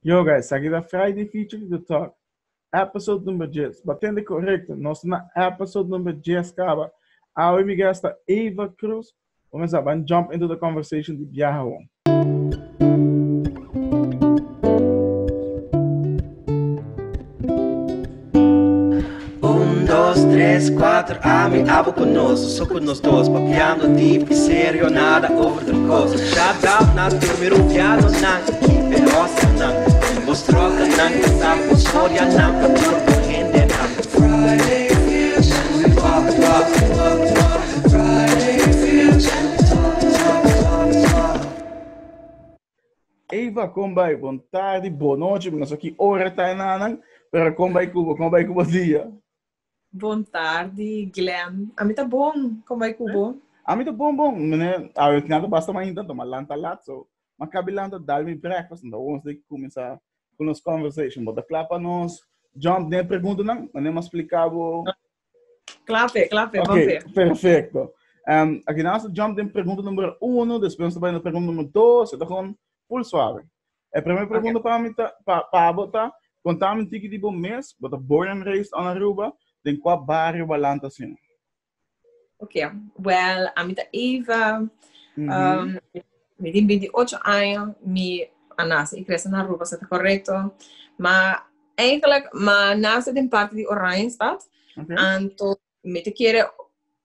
Yo guys, esaki ta Friday Feature di The Talk. Episode number 10. Batende correcto, nos na episode number 10 caba. Awe mi guest ta Eva Cruz. Vamos a ban jump into the conversation di biaha won. Un, dos, tres, cuatro, ami, abo cu nos, so cu nos dos, papiando diep y serio, nada over otro cos. Shout out na tur mi rubianonan, y perosanan, con bos trocanan, cu sa bo storianan, pa tur bo hendenan. Friday feels and we talk, talk, talk, talk. Friday feels and we talk, talk, talk, talk. Eva, kon bai? Bon tardi, bon nochi, no sa ki ora ta enanan, pero kon bai ku bo, kon bai ku bo dia? Bon tardi, Glenn. A mi ta bon, kon bai ku bo? A mi ta bon, bon. Mene, awe tin algo basta mainta, anto m'a lanta lat, so m'a kabi lanta dal mi breakfast, anto ons di kuminsá ku nos conversation. Bo ta kla pa nos jump den e preguntanan? Mane m'a splika bo. Klape, klape, Ok, ban fe. perfecto. Um, aki nos jump den pregunta numero uno, despues nos ta bai na pregunta numero dos, e ta gewoon full suave. E primer pregunta pa mi ta, pa, pa bo ta, konta mi un tiki di bo mes, bo ta born and raised on Aruba, den kua bario bo a lanta asina? Ok, well, ami ta Eva, Mhm. um, mi tin 28 aña, mi a nace y crece na Aruba, sa ta correcto. Ma eigenlijk, ma nace den parte di Oranjestad, Okay. anto mi ta kere,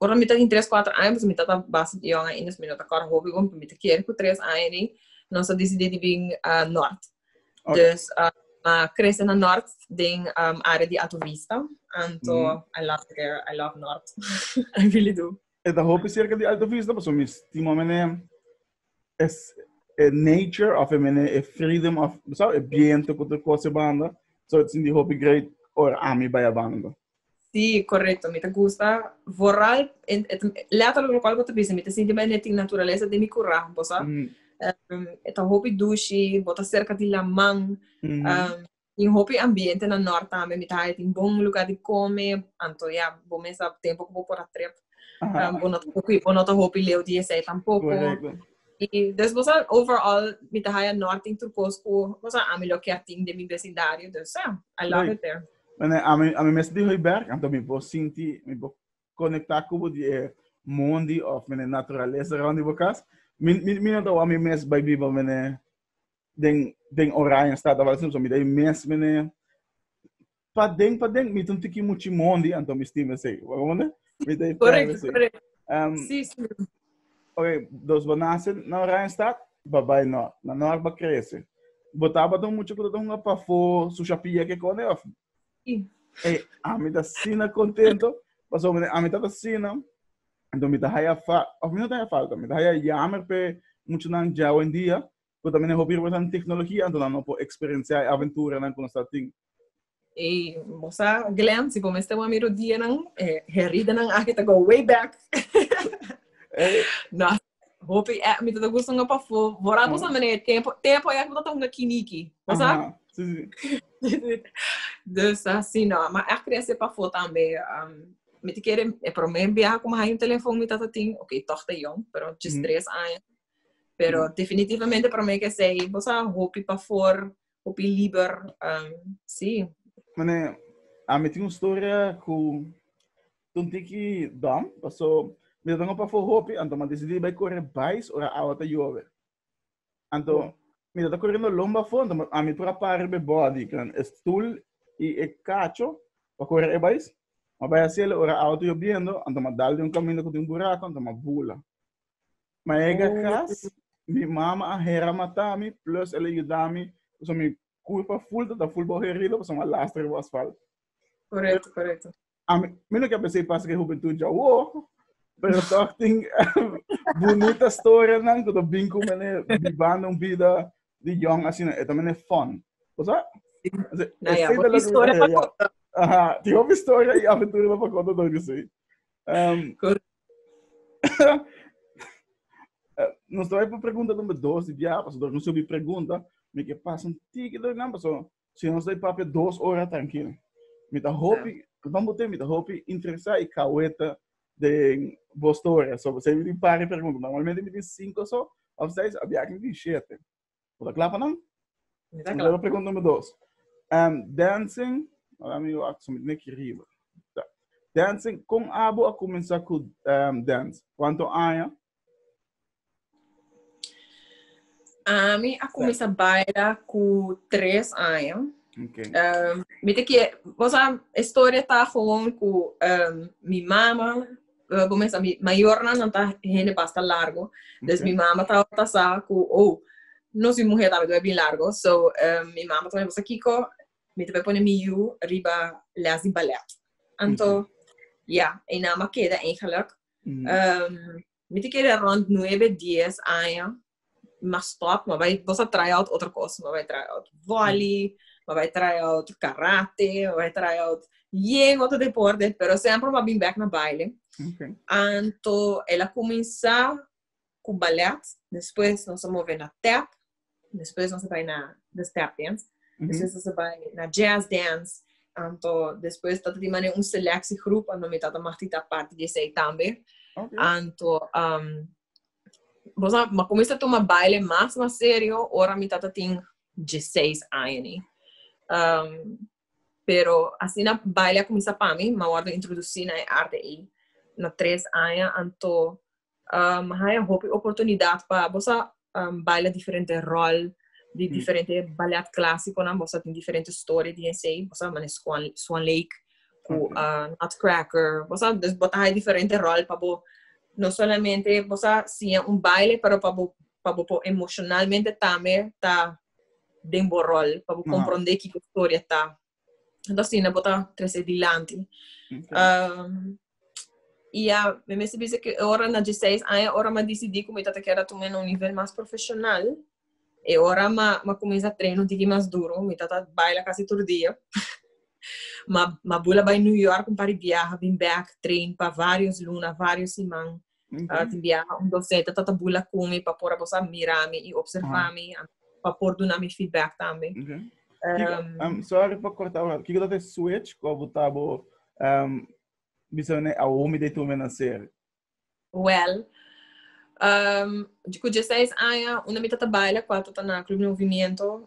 ora mi ta tin 3, 4 aña, pues mi tata bastante jong ainda, dus mi no ta kòrda hopi bon, pero mi ta kere ku 3 aña di, nos a disidí di bin uh, Noord. Okay. Dus uh, ma crece na Noord den um, área di Alto Vista. Anto I love it there, I love Noord. I really do. E ta hopi cerca di Alto Vista, pasobra mi stima mene es e nature of e mene e freedom of, sa, e biento ku tur kos e banda. So it sinti hopi great ora ami bai a banda. Sí, correcto. Mi ta gusta vooral, en, et, letterlijk locual bo ta bisa, mi ta sinti mene tin naturalesa den mi cura, bo sa? E ta hopi dushi, bo ta cerca di laman, tin hopi ambiente na Noord tambe, mi ta haya tin bon lugar di come, anto ya, bo mes sa tempo cu bo por a trip, bo no ta hopi, bo no ta hopi leu di esey tampoco. Y dus bo sa, overall, mi ta haya Noord tin tur cos cu, bo sa, ami lo kier tin den mi vecindario, dus ya, I love it there. Mane, ami, ami mes di Hooiberg, anto mi por sinti, mi por conecta cu bo di e mondi of mene naturalesa rond di bo cas. Mi, mi, mi no ta wou mi mes bai biba mene den den Oranjestad of algo asina, mi ta mes mene paden paden mi ta un tiki muchi mondi anto mi stima esei. Bo comprende? Mi ta Correcto, esei. correcto. Um, Sí, sí. Ok, dus bo nace na Oranjestad, bo bai nort. Na nort bo crece. Bo tabata un mucha ku ta hunga pafó, susha pia ke kone of? Sí. Ey, ami ta asina contento, pasobra ami tata asina, Anto mi ta haya fa, of mi no ta haya falta, mi ta haya jammer p'e muchanan dje awendia, ku ta mene hopi riba nan teknologia, anto nan no por eksperensiá e aventuranan ku nos ta tin. Ey, bo sa, Glenn, si bo mester wak mi rodianan, e heridanan aki ta go way back. Ey. No, hopi, eh, mi ta ta gusta hunga pafó. Vooral bo sa mene tempo, tempo ya ku bo ta hunga kiniki. Bo sa? Aha, si, si. Dus asina, no, ma echt krese pafó tambe. Um, Mi ta kere e prome biaha ku mi haña un telefon mi tata tin, ok, tòg ta yong, pero djes tres aña. Pero definitivamente prome ke esei, bo sa hopi pafor, hopi liber, um, sí. Mane, ami tin un storia ku ta un tiki dòm, paso mi ta tengo pafor hopi, anto mi a disidí bai kore bais ora awa ta yobe. Anto, mi ta corriendo lomba afó, anto a mi por a para riba e body, kan e stoel y e cacho pa corre e bais. Ma bai haciele ora auto lloviendo, anto ma dal di un camino cu tin un buraco, anto ma bula. Ma yega cas, mi mama a hera mata mi, plus el a yuda mi, pasobra mi curpa full ta full bao herido, pasobra mi a lastra riba asfalt. Correcto, correcto. Ami, mi no ke pensei pasa ke hubentud djawo, pero toch tin bunita storianan ku ta bin ku mene bibando un vida di jong asina, e ta mene fun. Bo sa? Nou ja, Esei ta hopi loke mi ta historia pa haya. konta. Aha, tin hopi historia i aventura pa konta dor di esei. Nos ta bai pa pregunta number dos di biaha, pasobra dor nos subi pregunta, mi ke pasa un tiki dor nan, pasobra Si nos ta papia dos ora tranquilo. Mi ta hopi, van bote, mi ta hopi interesa y kaweta den bo storia. So, se mi tin pari pregunta. Normalmente mi tin cinco so, of seis, a biaha mi tin siete. Bo ta kla pa nan? Anto pregunta nummer 2. Dancing, ora mi wak so mi neki riba. Dancing, kon abo a kuminsá ku dance? Kuantu aña? Ami a kuminsá baila ku 3 aña. Okay. Mi te kie, bo sa, e storia ta gewoon ku mi mama, bo mesa mi mayornan nan ta hende basta largo. Dus mi mama tabata sa ku, oh, nos mi muher tambe ta bin largo. So, mi mama ta bisa kiko, mi ta bai pone mi yu riba les di ballet. Anto, ja, e nan a keda eigenlijk. Mi ta kere rond nuebe, dies aña, m'a stop, m'a bai, bo sa try out otro kos, m'a bai try out volley, m'a bai try out karate, m'a bai try out yen otro deporte, pero semper m'a bin bek na baile. Anto el a kuminsá ku ballet, despues nos a move na tap, despues nos a bai na the step dance, despues nos a bai na jazz dance, anto despues tata tin mane un selectiegroep, anto mi tata mag tin ta parti di esei tambe. Anto, bo sa, m'a kuminsá tuma baile mas na serio ora mi tata tin diesseis aña ni. Pero asina baile a kuminsá pa mi, m'a wòrdu introdusí na e arte ei na 3 aña, anto m'a haña hopi oportunidat pa, bo sa, baila diferente ròl di diferente balèt klásikonan, bo sa tin diferente storia di esei, bo sa manera Swan Lake ku Nutcracker, bo sa, dus bo ta haña diferente ròl pa bo no solamente bo sa siña un baile, pero pa bo pa bo por emoshonalmente tambe ta den bo ròl, pa bo komprondé kiko storia ta. Anto asina bo ta trese dilanti. I ya, mi mester bisa ku ora na dieseis aña, ora mi a disidí ku mi ta keda tuma na un nivel mas profeshonal, e ora mi a kuminsá train un tiki mas duru, mi ta baila kasi tur dia. Mi a bula bai New York un par di biaha, bin bèk, train pa vários luna, vários siman. Tin biaha un docente ta ta bula ku mi pa por a boso a mira mi i observa mi, pa por duna mi feedback tambe. Sorry pa korta un rato. Kiko ta te switch ku bo ta bo bisa ne awo mi ta tuma na serio? Well, ku diesseis aña unda mi ta ta baila kual ta ta na Club Movimiento,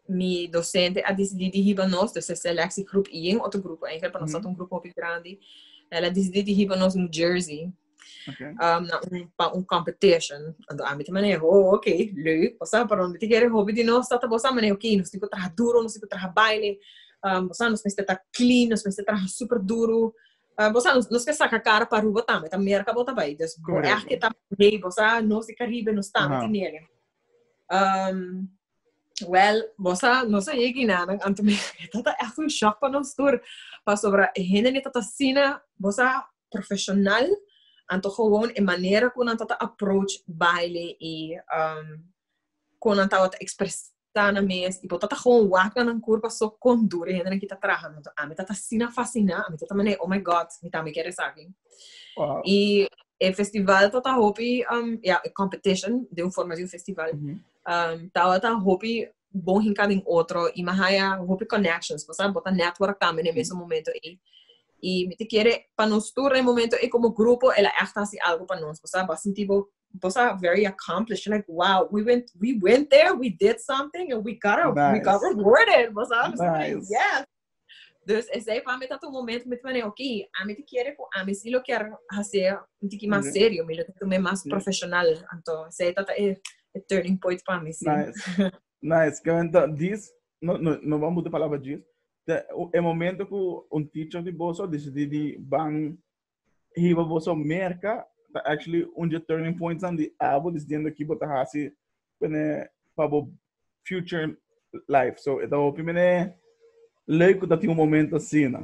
mi docente a dicidí di hiba nos, dus e selectiegroep y en otro grupo, eigenlijk pa nos mm. un grupo hopi grandi, el a dicidí di hiba nos New Jersey. Okay. Na un, pa un competition. Anto a mi te manejo, oh, ok, leuk. Bosa, pero mi te kere hopi di nos, tata bosa manejo, ok, nos tin ku traha duro, nos tin ku traha baile. Bosa, nos mester ta clean, nos mester traha super duro. Bosa, nos ke saka kara pa Aruba tambe, ta Merka bo ta bai. Dus, bo echt ke ta, hey, bosa, nos di Caribe, nos tambe tin nele. Well, bo sa, no sa yegi nanan, anto mi tata echt un shock pa nos tur. Pasobra e hende ni tata asina, bo sa, profesional, anto gewoon e manera ku nan tata approach baile i kon nan tabata ekspresá nan mes, i bo tata gewoon wak na nan kurpa so kon duru e hendenan ki ta traha. Anto ami tata asina fasiná, ami tata manera, oh my God, mi tambe kier esaki. Wow. I e festival tata hopi, ya, e competition den un forma di un festival. Tabata hopi bon hinká den otro i mi a haya hopi connections, bo sa, bo ta network tambe na e mesun momento ei. I mi ta kere pa nos tur na e momento ei komo grupo el a ègt hasi algu pa nos, bo sa, bo a sinti bo, bo sa, very accomplished, like wow, we went, we went there, we did something and we got a, we got rewarded, bo sa, Nice. yes. Dus esei pa mi ta un momento mi ta mane, ok, ami ta kere ku ami si lo kier hasi un tiki mas serio, mi lo ta tuma mas profesional. Anto esei ta e, e turning point pa mi, si. Nice. Nice. Ke men ta dis, no, no, no ban buta palabra dis. Te, e momento ku un teacher di boso decidi di ban hiba boso Merka, ta actually un dje turning points nan di abo dicidiendo ki bo ta hasi pene pa bo future life. So e ta hopi mene leuk ku ta tin un momento asina.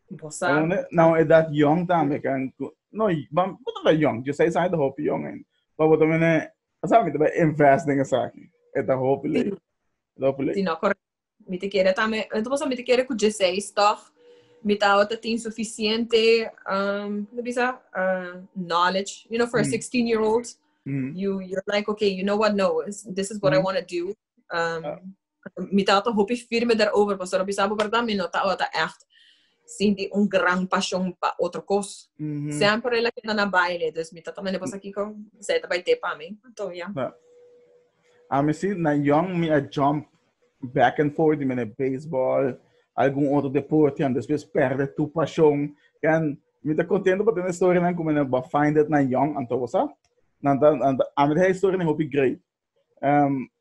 Bo sa. Na un edad young tambe kan ku no ban bo ta young, 16 aña ta hopi young ainda. Pa bo ta mene, sa mi ta bai invest den esaki. E ta hopi leuk. E ta hopi leuk. Si no, correcto. Mi ta kere tambe, entonces mi ta kere ku 16 toch, mi tabata tin suficiente, um, bisa, knowledge, you know, for a 16 year old, you're like, okay, you know what, no, this is what I want to do. Mi tabata hopi firme daarover, pasobra bisa bo verdad, mi no tabata echt sinti un gran pasion pa otro kos. Semper el a keda na baile, dus mi tata mende pasa kiko, zij ta bai te pa mi. Anto, ja. Ja. Ami si na young mi a jump back and forth di mene baseball, algun otro deporte, en despues perde tu pasion. En mi ta contento pa tene storynan ku mene ba find it na young, anto bo sa. Nan ta, nan ta, ami ta story nan hopi great.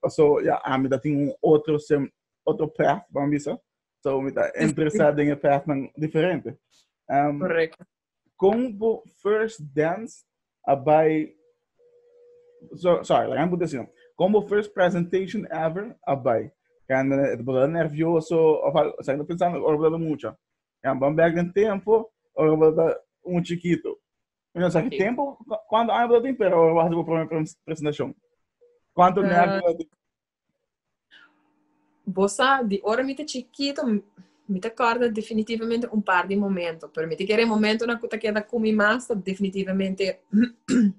So, ja, ami ta tin un otro sim, otro path, ban bisa. So, mi ta interesa den e pathnan diferente. Correcto. Kon bo first dance a bai so, sorry, laga mi put asina. Kon bo first presentation ever a bai? Kan bo ta nervioso of algo? Sa mi ta pensando ora bo ta mucha. Kan ban back den tempo ora bo ta un chiquito. Mi no sa ki tempo cuando aña bo ta tin, pero ora bo hasi bo prome presentacion. Cuanto nervio bo ta tin? Bo sa, di ora mi ta chikito, mi ta kòrda definitivamente un par di momento, pero mi ta kere momentonan ku ta keda ku mi mas ta definitivamente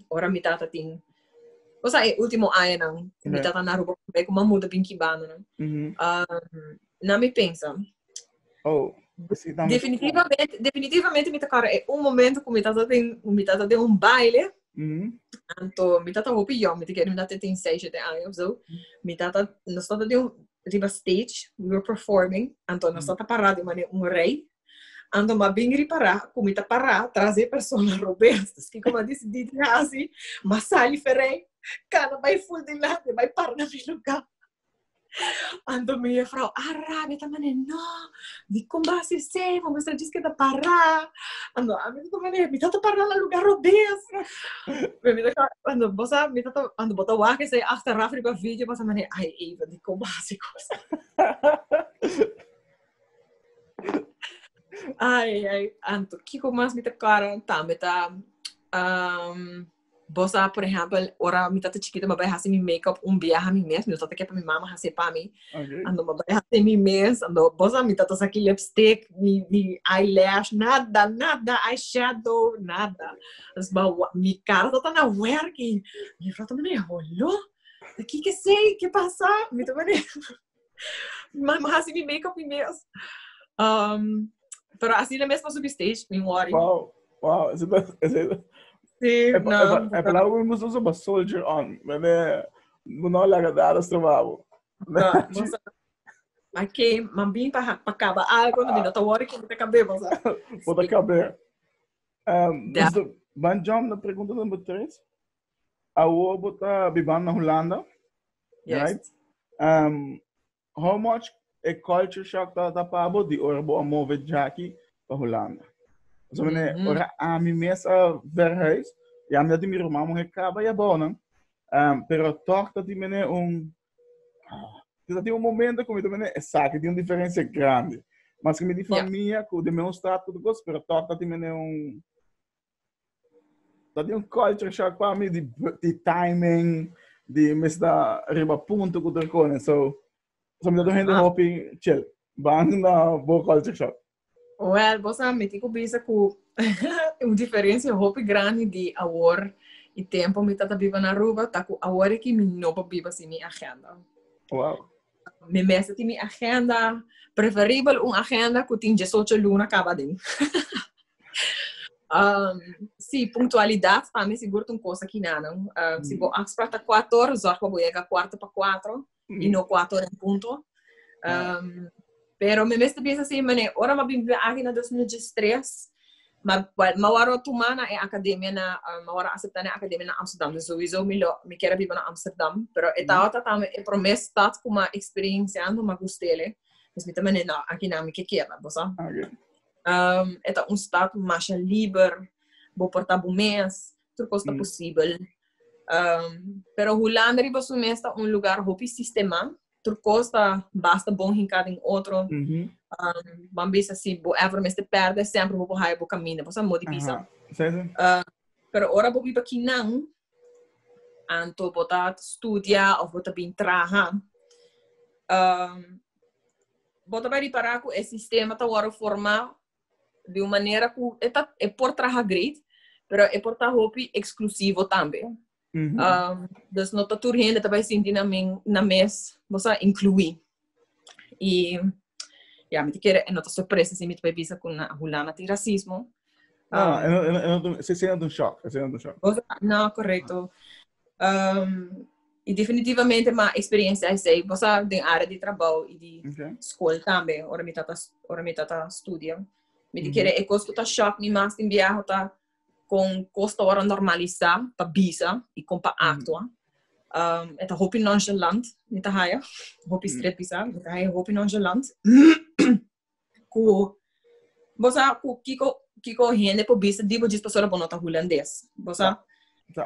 ora mi tata tin, bo sa e último añanan ku mi tata na Aruba promé ku mi a muda bin Kibanonan. Na mi pensa. Oh, sí, tambe. Definitivamente, definitivamente mi ta kòrda e un momento ku mi tata tin, mi tata den un baile, Anto mi tata hopi yong, mi ta kere mi tata tin seis, shete aña of zo. Mi tata, nos tata den un, riba stage, we were performing, anto nos tata pará di manera un rei. Anto m'a bin ripará ku mi ta pará tras e persona robes. Dus kiko m'a disidí di hasi? M'a sali ferei, kana bai ful dilanti, bai para na mi lugá. Anto mi juffrouw a rabia ta mane, no, di kon bo hasi esei, bo mester djis keda pará. Anto ami ta mane, mi ta ta pará na lugar robes. Mi ta anto bo sa, mi ta ta, anto bo ta wak esei achteraf riba video, bo ta mane, ai Eva, di kon bo hasi kos. Ai, ai, anto kiko mas mi ta kòrda tambe ta, Bo sa, por ehèmpel, ora mi tata chikito mi a bai hasi mi make-up un biaha mi mes, mi no tata ke pa mi mama hasié pa mi. Okay. Ando mi a bai hasi mi mes, ando bo sa mi tata sa ki lipstick, ni ni eyelash, nada, nada, eyeshadow, nada. Dus ba mi kara tata na wèrk i mi vrouw ta mane, holo, ta kiko esei? Ke pasa? Mi ta mane, mi a hasi mi make-up mi mes. Pero asina mes pa subi stage, mi worry. Wow, wow, ese ta, ese Sí, E, no. e, e palabra que me usa pa soldier on. Mene, no laga dar os trabalho. No, bo sa. Ma ke, ma bin pa, pa caba algo, no mi no ta worry que mi ta cabe, bo sa. Bo ta cabe. Ja. Dus, ban jump na pregunta number 3. Awo bo ta bibando na Hulanda, Yes. right? How much e culture shock ta pa bo di ora bo a move djaki pa Hulanda? So mene, ora ami mes a verhuis, ya mi ta mi ruman muher kaba ya bou nan. Pero toch ta tin mene un, ta tin un momento ku mi ta mene, esaki tin un diferencia grandi. Maske mi di famia ku den mes stad ku tur kos, pero toch ta tin mene un, Dat di un culture shock pa mi, di, di timing, di mester riba punto ku tur kone. So, so mi ta hende hopi chill. Ban na bo culture shock. Well, bo sa, mi tin ku bisa ku un diferensia hopi grandi di awor i tempo mi tata biba na Aruba ta ku awor aki mi no por biba sin mi agenda. Wow. Mi mester tin mi agenda, preferibel un agenda ku tin diesocho luna kaba den. Sí, puntualidad pa mi sigur ta un cosa kinanan. Si bo afspraak ta cuatro, zorg pa bo yega cuarto pa cuatro y no cuatro en punto. Pero mi mester bisa si, mane, ora mi bin aki na 2013, ma, well, mi a wòrdu tuma na e academia na, mi a wòrdu acepta na e academia na Amsterdam. Dus sowieso mi lo, mi kier a biba na Amsterdam. Pero e tabata tambe e prome stad ku mi a experiencia, anto mi a gust'ele. Dus mi ta mane, no, aki nan mi ke keda, bo sa. E ta un stad masha liber, bo por ta bo mes, tur kos ta posibel. Pero Hulanda riba su mes ta un lugar hopi sistema, tur kos ta basta bon hinká den otro. Ban bisa si bo ever mester pèrdè, semper bo por haya bo kaminda, bo sa modo di bisa. Pero ora bo biba kinan, anto bo ta studia òf bo ta bin traha, Bo ta bai ripará ku e sistema ta wòrdu formá di un manera ku e ta e por traha great, pero e por ta hopi eksklusivo tambe. Dus no ta tur hende ta bai sinti nan men nan mes bo sa inkluí. I ya mi ta kere e no ta sorpresa si mi ta bai bisa ku na Hulanda tin rasismo. No, e no e no esei no ta un shòk, esei no ta un shòk. No, korekto. I definitivamente m'a experiencia esei, bo sa, den área di trabou i di skol tambe, ora mi tata, ora mi tata studia. Mi ta kere e kos ku ta shock mi mas tin biaha ta kon kos ta wòrdu normalisá pa bisa i kon pa aktua. E ta hopi nonchalant, mi ta haya, hopi stret bisa, mi ta haya hopi nonchalant. Ku bo sa ku kiko kiko hende por bisa di bo djis pasobra bo no ta hulandes. Bo sa?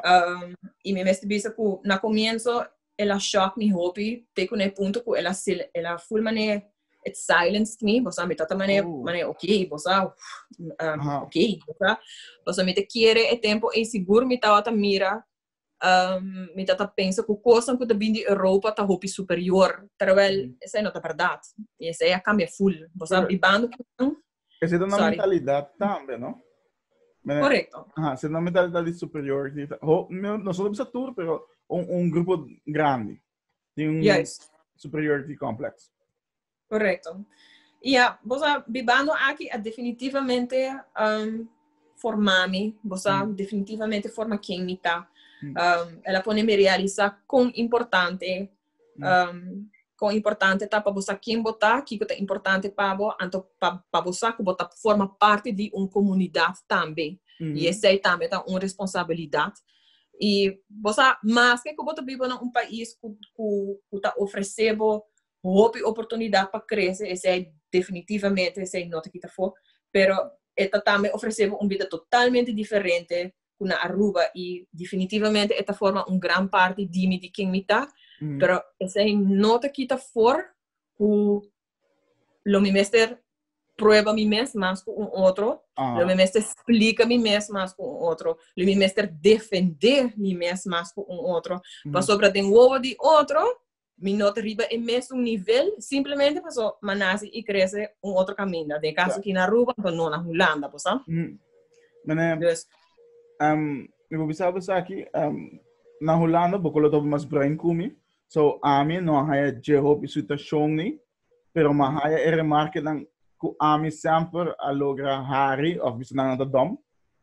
Um, i mi mester bisa ku na komienso el a shock mi hopi te ku na e punto ku el a sil el a full mane it silenced me. Bo sa mi tata mane mane ok, bo sa um, ok, bo sa. Pasobra mi ta kere e tempo ei sigur mi tabata mira Um, mi ta pensa ku kosnan ku ta bin di Europa ta hopi superior, terwijl mm. esei no ta bèrdat. I esei a kambia full. Bo sa bibando ku nan. Esei ta una mentalidat tambe, no? Correcto. Aha, esei ta una mentalidat di superior. Ho, no solo bisa tur, pero un grupo grandi. Tin un Juist. superiority complex. Correcto. I ja, bo sa, bibando aki a definitivamente um, forma mi, bo sa, mm. definitivamente forma ken mi ta. Mm. Um, el a pone mi realisa kon importante, mm. um, kon importante ta pa bo sa ken bo ta, kiko ta importante pa bo, anto pa, pa bo sa ku bo ta forma parti di un komunidat tambe. Mm. I esei tambe ta un responsabilidat. I bo sa, maske ku bo ta biba na un pais ku, ku, ku ta ofrese bo hopi oportunidat pa krese, esei definitivamente esei no ta kita afó, pero e ta tambe ofresé bo un bida totalmente diferente ku na Aruba i definitivamente e ta forma un gran parti di mi di ken mi ta, pero esei no ta kita for ku lo mi mester prueba mi mes mas ku un otro, lo mi mester splika mi mes mas ku un otro, lo mi mester defendé mi mes mas ku un otro, pasobra den wowo di otro Mi no ta riba e mesun nivel, simplemente paso m'a nace y crece un otro caminda. Den caso aki na Aruba, anto no na Hulanda, bo sa? Mene, Dus, mi por bisa bo esaki, na Hulanda bo lo ta mas bruin ku mi, so ami no a haya dje hopi situacion ni, pero m'a haya e remarkenan ku ami semper a logra hari of bisa nan ta dom.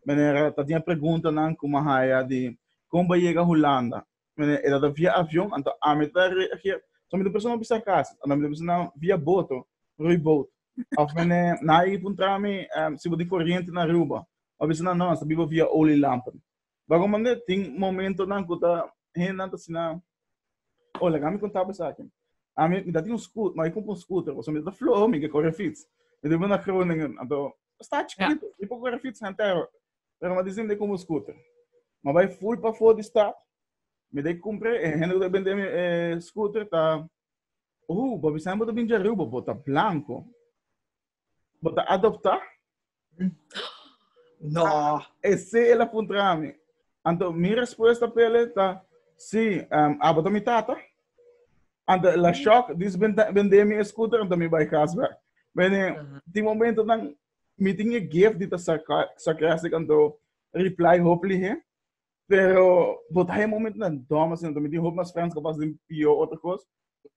Manera ta tin e preguntanan ku m'a haya di kon bo a yega Hulanda? Mene, e ta via avion, anto ami ta reageer. So mi ta persona bisa cas, anto mi ta persona via boto, roeiboot. Of mene, na i puntra mi, si bo tin corriente na Aruba. Of bisa nan, no, sa biba via olielampen. Bago mande, tin momentonan ku ta, hendenan ta asina, oh, laga mi konta bo esaki. Ami, mi ta tin un scooter, ma mi kumpra un scooter, pasobra mi ta floho, mi ke kore fiets. Mi ta biba na Groningen, anto, sta chikitu, mi por kore fiets henter. Pero mi a disi mi ta kumpra un scooter. Mi a bai full pafó di stad, mi ta kumpra, e hende ku ta bende mi e scooter ta, Oh, bo bisa bo ta bin di Aruba, bo ta blanko. Bo ta adoptá? No. Esei el a puntra mi. Anto mi respuesta p'el ta, Sí, abo ta mi tata. Anto el a shock, dis bende mi e scooter, anto mi bai kas bèk. Bene, tin momentonan mi tin e gift di ta sarcastic anto reply hoop lihe, pero bo ta e momento nan dom asina, anto mi tin hoop mas friends kapas den pio otro kos.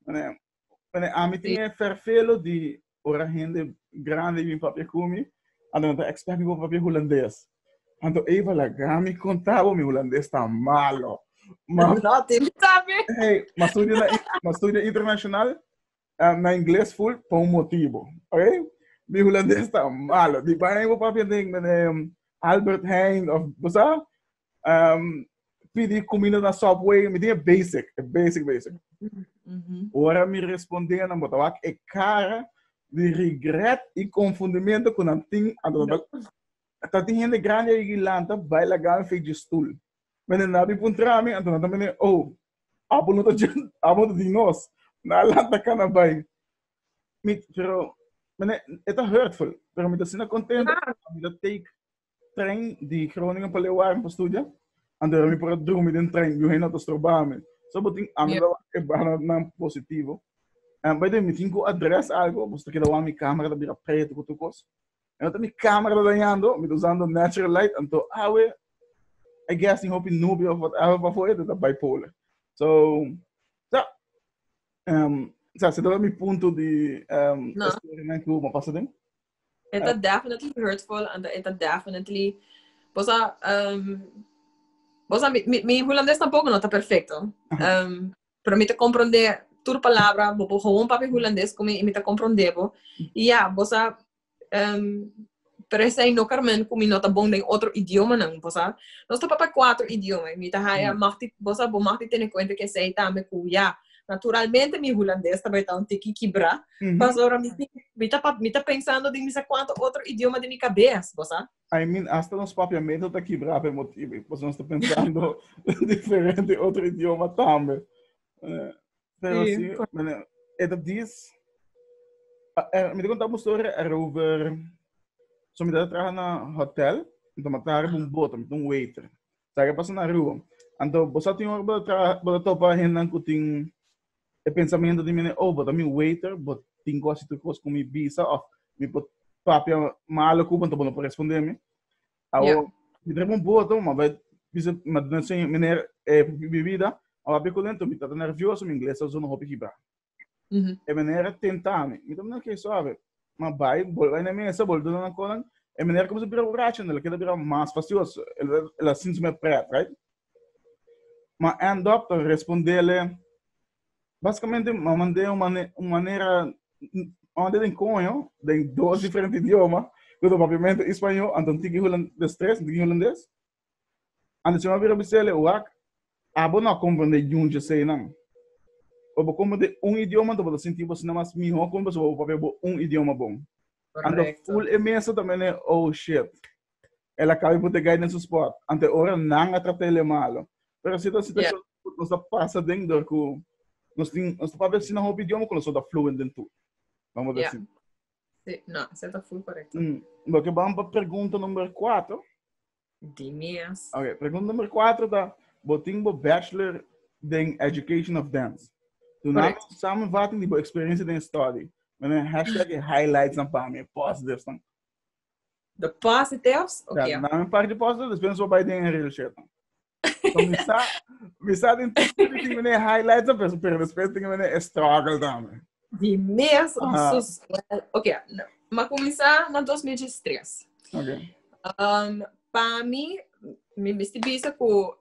Mane, mane ami tin e fervelo di ora hende grandi bin papia ku mi, anto nan ta expect mi pa papia hulandes. Anto Eva laga mi konta bo mi hulandes ta malo. Ma, No, tin sabi. hey, ma studia na, ma studia internacional, na ingles full pa un motibo. Ok? Mi hulandes ta malo. Di baña bo papia den den Albert Heijn of bo sa? Pidi comida na Subway, mi tin e basic, e basic basic. Ora mi responde nan bo ta wak e cara di regret y confundimento cu nan tin anto nan ta ta tin hende grandi ayi lanta bai laga mi fik dje stoel. Mene nan a bin puntra mi anto nan ta mene oh Abo no ta dje, abo no ta di nos. Na lanta kana bai. Mi, pero, mene, e ta hurtful, pero mi ta asina contento. Mi ta take trein di Groningen pa Leeuwarden pa studia. Anto mi por a drumi den trein, yu hende no ta stroba mi. So bo tin, ami ta wak e banda nan positivo. En by the way, mi tin ku address algo, bo ta keda wak mi camera ta bira preto ku tur kos. En ota mi camera ta dañando, mi ta usando natural light, anto awe, I guess tin hopi nubia of whatever pafó e ta bipolar. So, sa, sa, se ta mi punto di No. storynan ku bo pasa den. E ta definitely hurtful, anto e ta definitely, bo sa, Bo sa, mi, mi, mi hulandes tampoco no ta perfecto. Um, pero mi ta comprende tur palabra, bo por gewoon papia hulandes cu mi y mi ta comprende bo. Y ja, bo sa, um, pero esei no carmen cu mi no ta bon den otro idiomanan, bo sa. Nos ta papia cuatro idioma y mi ta haya, mag di, bo sa, bo mag di tene cuenta cu esei tambe cu, ja, naturalmente mi hulandes ta bay ta un tiki kibra, pasobra mi tin, mi ta pa, mi ta pensando den mi sa cuanto otro idioma den mi cabes, bo sa. I mean, hasta nos papiamento ta kibra pe motibo, pasobra nos ta pensando diferente otro idioma tambe. Pero sí, sí, bueno, e ta dis, mi ta conta un storia erover, so mi ta traha na hotel, anto mi ta riba un boto, mi ta un waiter. Sa ke pasa na Aruba. Anto bo sa tin ora bo ta traha, bo ta topa hendenan ku tin e pensamiento di mene, oh, bo ta mi waiter, bo tin ku hasi tur kos ku mi bisa of mi por papia malo ku bo, anto bo no por responde mi. Awo, mi ta riba un boto, ma bai bisa, ma duna señor, meneer, e bibida, ma papia ku lento, mi ta nervioso, mi ingles ta zona hopi kibra. E meneer a tenta mi, mi ta mira, ok, suave. Ma bai, bol bai na mesa, bol duna nan konan, e meneer a kuminsá bira borracho, el a keda bira mas fastioso, el a sinti su mes pret, right? Ma end up ta respondele, basicamente ma mand'é un mane un manera, ma mand'é den koño, den dos diferente idioma, ku ta papiamento i spañó, anto un tiki hulandes tres, un tiki hulandes. Anto si mi a bira bis'el, wak, abo no a komprendé yun djeseinan. Ora bo komprendé un idioma, anto bo ta sinti bo asina mas mihó ku pasobra bo papia bo un idioma bon. Anto ful e mesa ta mene, oh shit. El a caba di put e guy den su spot. Ante ora nan a trat'el malo. Pero si ta situacion cu nos ta pasa den door cu nos tin, nos ta papia asina hopi idioma cu nos no ta fluent den tur. Vamos a decir. Sí, no, esei ta full correcto. Loke ban pa pregunta number 4. Di mes. Ok, pregunta number 4 ta, bo tin bo bachelor den Education of Dance. Duna mi un samenvatting di bo experiencia den study. Mene hashtag e highlights nan pa mi, positives nan. The positives? Ok. Ja, duna mi un par di positives, despues nos por bai den e real shit nan. So mi sa, mi sa den tur tin mene highlights nan, pero, pero despues tin mene e struggle tambe. Di mes, sus, well, ok, ma kuminsá na 2013. Ok. Pa mi, mi mester bisa ku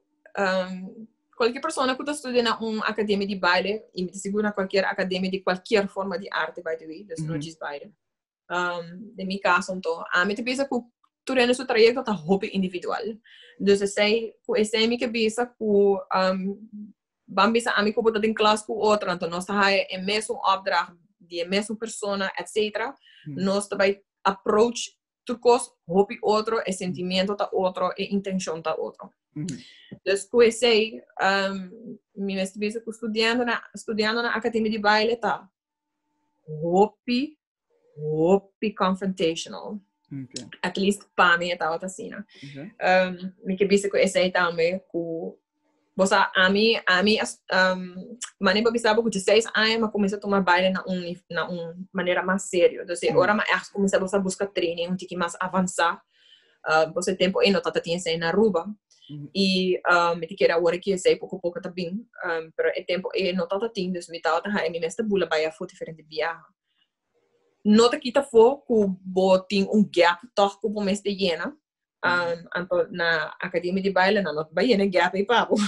Cualkier persona cu ta studia na un academia di baile, y mi ta sigur na cualkier academia di cualkier forma di arte, by the way, dus no djis baile. Den mi caso anto, ami ta bisa cu tur hende su trayecto ta hopi individual. Dus esey, cu esey mi ke bisa cu ban bisa ami cu bo ta den klas cu otro, anto nos ta haya e mesun opdracht di e mesun persona, etcetera, nos ta bay approach Tur kos hopi otro, e sentimiento ta otro, e intencion ta otro. Dus ku esei, mi mester bisa ku studiando na, studiando na akademia di baile ta hopi, hopi confrontational. At least pa mi e tabata asina. Mi ke bisa ku esei tambe ku Bo sa, ami, ami, um, mane bo bisa bo ku 16 aña ma kuminsa tuma baile na un, na un manera mas serio. Dus e ora ma echt kuminsa bo sa buska training un tiki mas avansa. Bo sa e tempo ei no tata tin esei na Aruba. I mi ta kere awor aki esei poko poko ta bin. Pero e tempo ei no tata tin, dus mi tabata haña mi mes ta bula bai afó diferente biaha. No ta kita afó ku bo tin un gap tòg ku bo mester yena. Anto na academia di baile nan no ta bai yena gap ei pa bo.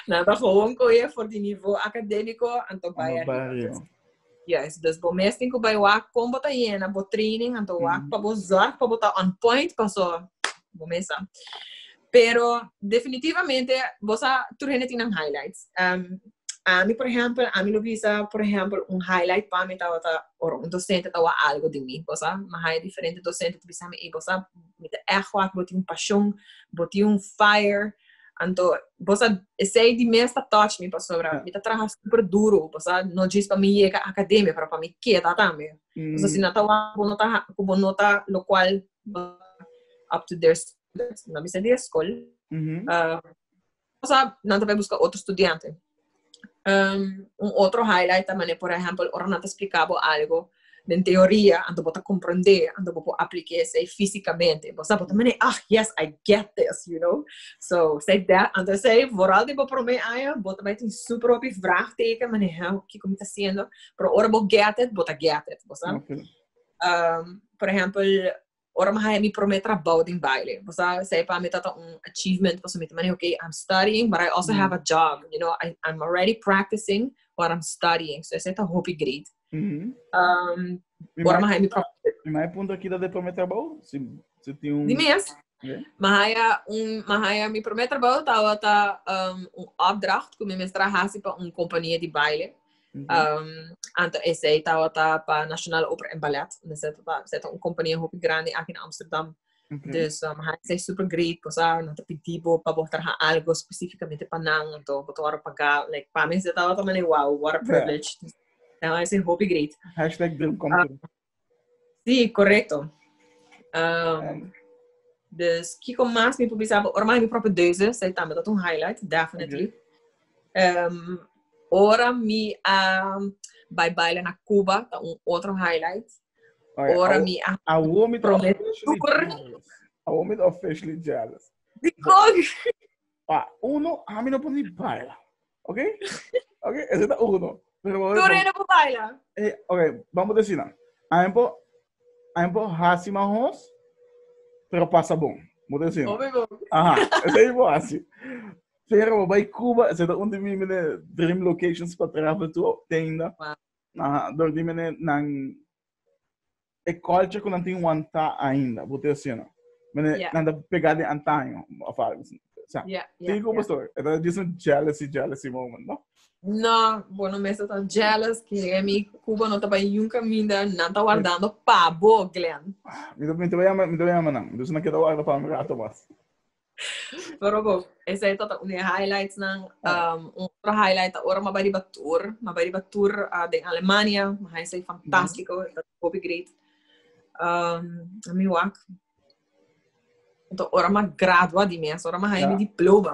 Nan ta gewoon kohe for di nivo academico anto bai arriba. Yes, dus bo mes tin ku bai wak kon bo ta yena bo training anto wak pa bo zorg pa bo ta on point paso bo mes sa. Pero definitivamente bo sa tur hende tin nan highlights. Ami por ehempel, ami lo bisa por ehempel un highlight pa mi tabata ora un docente ta wak algo di mi, bo sa, mi haya diferente docente ta bisa mi, ey bo sa, mi ta echt wak bo tin un pasion, bo tin un fire, anto bo sa esey di mes ta touch mi pasobra mi ta traha super duro, bo sa, no djis pa mi yega academia pero pa mi keda tambe. Pasobra si nan ta wak bo no ta, ku bo no ta locual up to their standards, nan bisa di e skol, Osa, nan ta bai buska otro studiante. Un otro highlight ta mane, por ehempel, ora nan ta splika bo algo den teoria, anto bo ta komprendé, anto bo por apliké esei físikamente. Bo sa, bo ta mane, ah, yes, I get this, you know. So, esei dat, anto esei, vooral den bo promé aña, bo ta bai tin super hopi vraagteken, mane, huh, kiko mi ta hasiendo? Pero ora bo get it, bo ta get it, bo sa. Por ehempel, Ora mi haya mi prome trabou den baile. Bo sa, esei pa mi tata un achievement, pasobra mi ta mane, okay, I'm studying, but I also have a job, you know, I'm already practicing what I'm studying. So esei ta hopi great. Ora mi haya mi prome... Mi mai punto aki ta de prome trabou? Si, si tin un... Di mes. Mi haya un, mi haya mi prome trabou tabata un opdracht ku mi mester a hasi pa un kompania di baile. Anto esei tabata pa Nationale Opera en Ballet. Esei ta, esei ta un kompania hopi grandi aki na Amsterdam. Dus esei super great, cosa nan ta pidi bo pa bo traha algo spesifikamente pa nan, anto bo ta wòrdu pagá. Like, pa mi esei tabata manera wow, what a privilege. Ja, esei hopi great. Hashtag dream come true. Sí, korekto. Dus kiko mas mi por bisa bo? Ora mi haña mi propio deuze, esei tambe ta un highlight, definitely. Ora mi a bai baila na Cuba, ta un otro highlight. Ora mi a Awor mi ta prome officially tour. jealous. Awor mi ta officially jealous. Dikon? Pa uno, ami no por ni baila. Ok? Ok, ese ta uno. Pero Tur hende por baila. Ok, vamos decir nan. Ami por, ami por hasi mahos, pero pasa bon. Vamos decir nan. Hopi bon. Aha, ese por hasi. Pero bai Cuba, ese ta un di mi mene dream locations pa travel to tenda. Wow. Aha, dor di mene nan e culture ku nan tin wantá ainda, bo te asina. Mene nan ta pegá den antaño of algo asina. Sa, tin ku pastor, e ta just un jealousy, jealousy moment, no? No, bo no mester ta jealous, kere mi Cuba no ta bai niun kaminda, nan ta wardando pa bo, Glenn. Mi ta, mi ta bai yama, mi ta bai yama nan, dus nan keda warda pa mi rato mas. Pero bo, esei ta un di e highlights nan. Un otro highlight ta ora mi a bai riba tour. Mi a bai riba tour den Alemania. Mi haña esei fantástiko. E ta hopi great. Mi wak. Anto ora mi a gradua di mes, ora mi a haña mi diploma.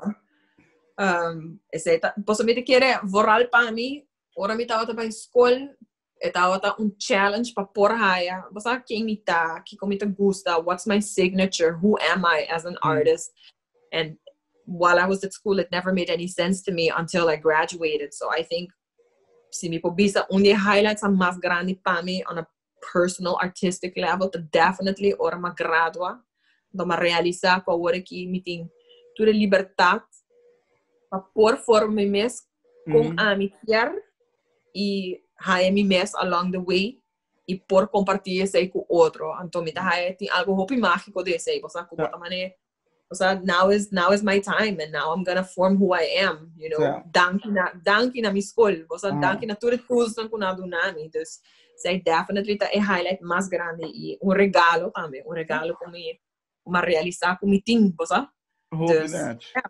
Esei ta, pasobra mi ta kere vooral pa mi, ora mi tabata bai skol, E tabata un challenge pa por haya, bo sa ken mi ta, kiko mi ta gusta, what's my signature, who am I as an artist. And while I was at school it never made any sense to me until I graduated. So I think si mi por bisa un di e highlights nan mas grandi pa mi on a personal artistic level ta definitely ora mi a gradua, anto mi a realisa ku awor aki mi tin tur e libertad pa por forma mi mes kon ami kier i haya mi mes along the way i por comparti esei cu otro. Anto mi ta haya tin algo hopi magico den esei, bo sa cu bo ta mane, bo sa now is now is my time and now I'm gonna form who I am, you know. Danki na danki na mi school, bo sa danki na tur e toolsnan cu nan a duna mi. Dus esei definitely ta e highlight mas grandi i un regalo tambe, un regalo cu mi cu mi a realisa cu mi tin, bo sa. Hopi Dus, nech. ja.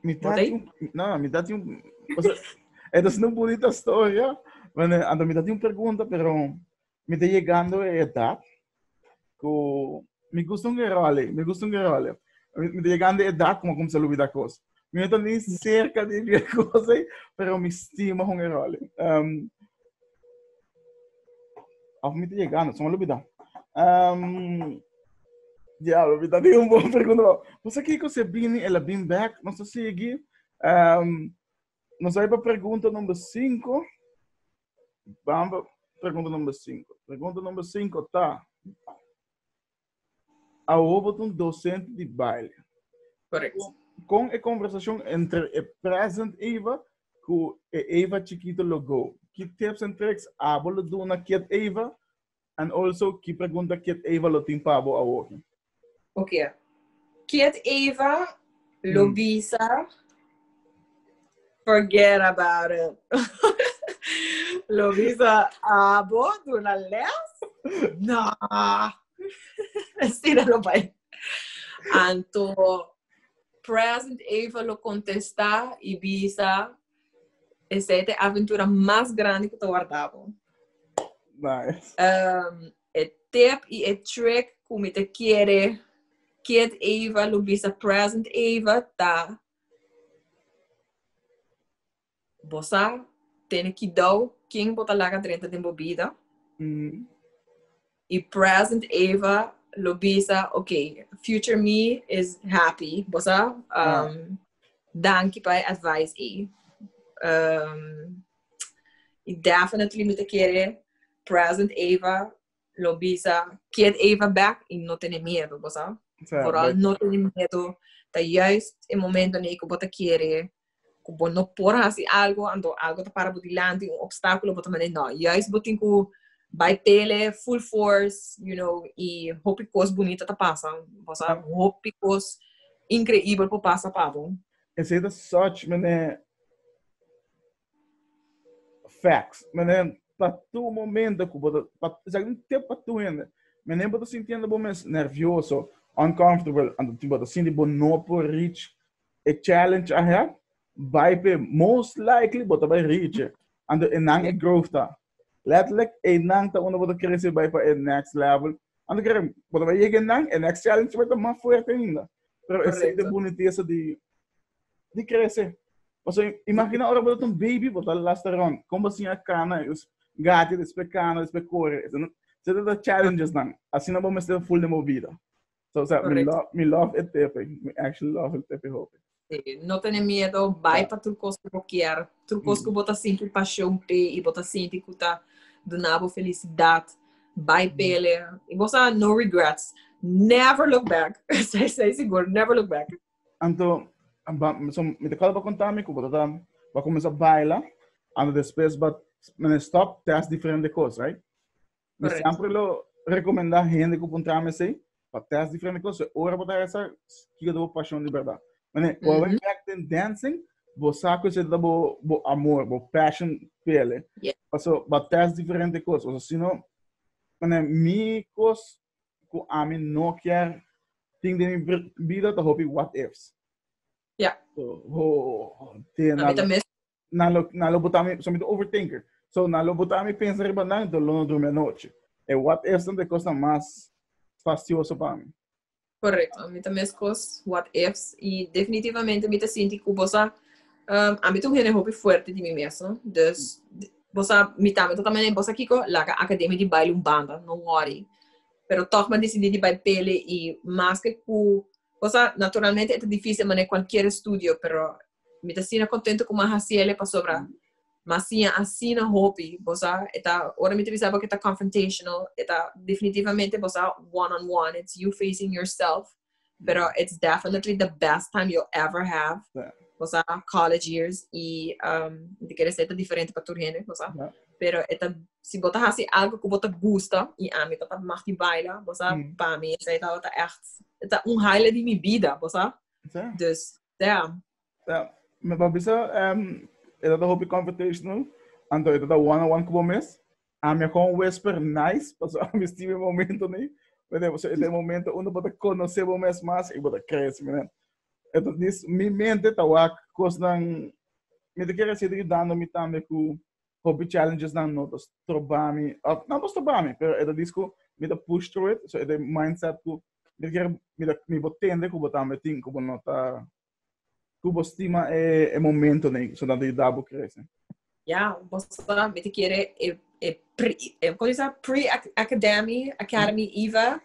Mi Wat tati ei? un, no, mi tati un, o sea, esta es una bonita historia. Bueno, ando mi tati un pregunta, pero mi ta llegando e edad ku mi gusta un gerole, mi gusta un gerole. Mi ta llegando e edad como kumsa lubida kos. Mi no ta ni cerca di lubida kos ei, pero mi stima un gerole. Of mi ta llegando, so mi lubida. Diablo, mi ta tin un bon pregunta. Bo sa kiko si e bini, el a bin bek, nos ta sigui. Nos a bai pa pregunta number 5. Ban pa pregunta number 5. Pregunta number 5 ta, Awor bo ta un docente di baile. Correcto. Kon e conversacion entre e present Eva ku e Eva chikito lo go? Ki tips and tricks abo lo duna kiet Eva And also, ki pregunta Kiet Eva lo tin pa bo awor? Ok. Kiet Eva lo bisa, forget about it. Lo bisa, abo duna les? No. Asina lo bai. Anto, present Eva lo contesta y bisa, Esei ta e aventura mas grandi ku ta warda bo. Nice. E tip i e trick ku mi ta kere Kid Eva lo bisa present Eva ta bo sa tene kidou ken bo ta laga drenta den bo bida. I present Eva lo bisa, ok, future me is happy, bo sa? Danki pa e advice ei. I definitely mi ta kere. Present Eva lo bisa kid Eva back y no tene miedo, bo sa? Vooral no tene miedo. Ta juist e momento nei ku bo ta kere ku bo no por hasi algo, anto algo ta para bo dilanti, un obstáculo, bo ta mane no. Juist bo tin ku bai pele full force, y hopi kos bunita ta pasa. Bo sa, hopi kos increíbel por pasa pa bo. Esei ta such, mane, facts. Mane, pa tur momento ku bo ta, pa, esaki un tip pa tur hende. Mane, bo ta sintiendo bo mes nervioso, uncomfortable, anto bo ta sinti bo no por reach e challenge ahead, bai pe, most likely bo ta bai reach e. Anto e nan e growth ta. Letterlijk, e nan ta unda bo ta crece bai pa e next level. Anto kere, bo ta bai yega nan, e next challenge bai ta mas fuerte ainda. Pero esei ta bunitesa di crece. Pasobra imagina ora bo ta un baby, bo ta lastra rond. Kon bo siña kana, gati, despues kana, despues kore. Esei ta challenges nan. Asina bo mester full den bo bida. So, o sea, mi love, mi love e tip, mi actually love e tip hopi. Sí, no tene miedo, bai pa tur kos ku bo kier, tur kos ku bo ta sinti pasion p'e i bo ta sinti ku ta duna bo felisidat, bai p'ele. I bo sa, no regrets. Never look back. Esei esei sigur, never look back. Anto, ba, so, mi ta kòrda bo konta mi ku bo ta bo a kuminsá baila, anto despues bo a stop test diferente kos, right? Mi sempre lo recomenda hende ku puntra mi esei, pa test diferente kos, ora bo ta hesa kiko ta bo pasion di berdad. Mane, ora bo back den dancing, bo sa ku esei ta bo bo amor, bo passion pele. Paso bo test diferente kos, paso si no, mane, mi kos ku ami no kier tin den mi bida ta hopi what ifs. So, ho, te na lo, na lo, na lo bota mi, so mi ta overthinker. So na lo bota mi pensa riba nan, to lo no drumi anochi. E what ifs ta e kosnan mas fastioso pa mi. Correcto, mi ta meskos what ifs y definitivamente mi ta sinti ku bo sa, ami ta un hende hopi fuerte di mi mes, no? Dus bo sa, mi tambe ta tambe bo sa kiko, laga academia di baile un banda, no worry. Pero toch mi a decidi di bai pele y maske ku, bo sa, naturalmente e ta dificil manera cualkier estudio, pero mi ta asina contento cu mi a haci ele pasobra mi a siña asina hopi, bo sa, e ta, ora mi ta bisa bo cu e ta confrontational, e ta definitivamente, bo sa, one on one, it's you facing yourself, pero it's definitely the best time you'll ever have, bo sa, college years, y mi ta kere esey ta diferente pa tur hende, bo sa, pero e ta, si bo ta haci algo cu bo ta gusta, y ami ta ta mag di baila, bo sa, pa mi esey tabata echt, e ta un highlight di mi bida, bo sa, dus Ja. Ja, mi pa bisa, e ta hopi confrontational, anto e ta one on one ku bo mes. Ami a kon whisper nice, paso ami stima e momento ni. Mene, paso e ta e momento unda bo ta konosé bo mes mas i bo ta krese, mene. E ta dis, mi mente ta wak kosnan, mi ta kere hasi dando mi tambe ku hopi challenges nan no ta stroba mi, of no ta stroba mi, pero e ta dis ku mi ta push through it, so e ta e mindset ku mi ta kere, mi ta, mi por tende ku bo tambe tin, ku bo no ta, ku bo stima e, e momento nei, so nan ta yuda bo krese. Ja, bo sa, mi ta kere e, e pre, e, kon sa, pre-academy, academy Eva,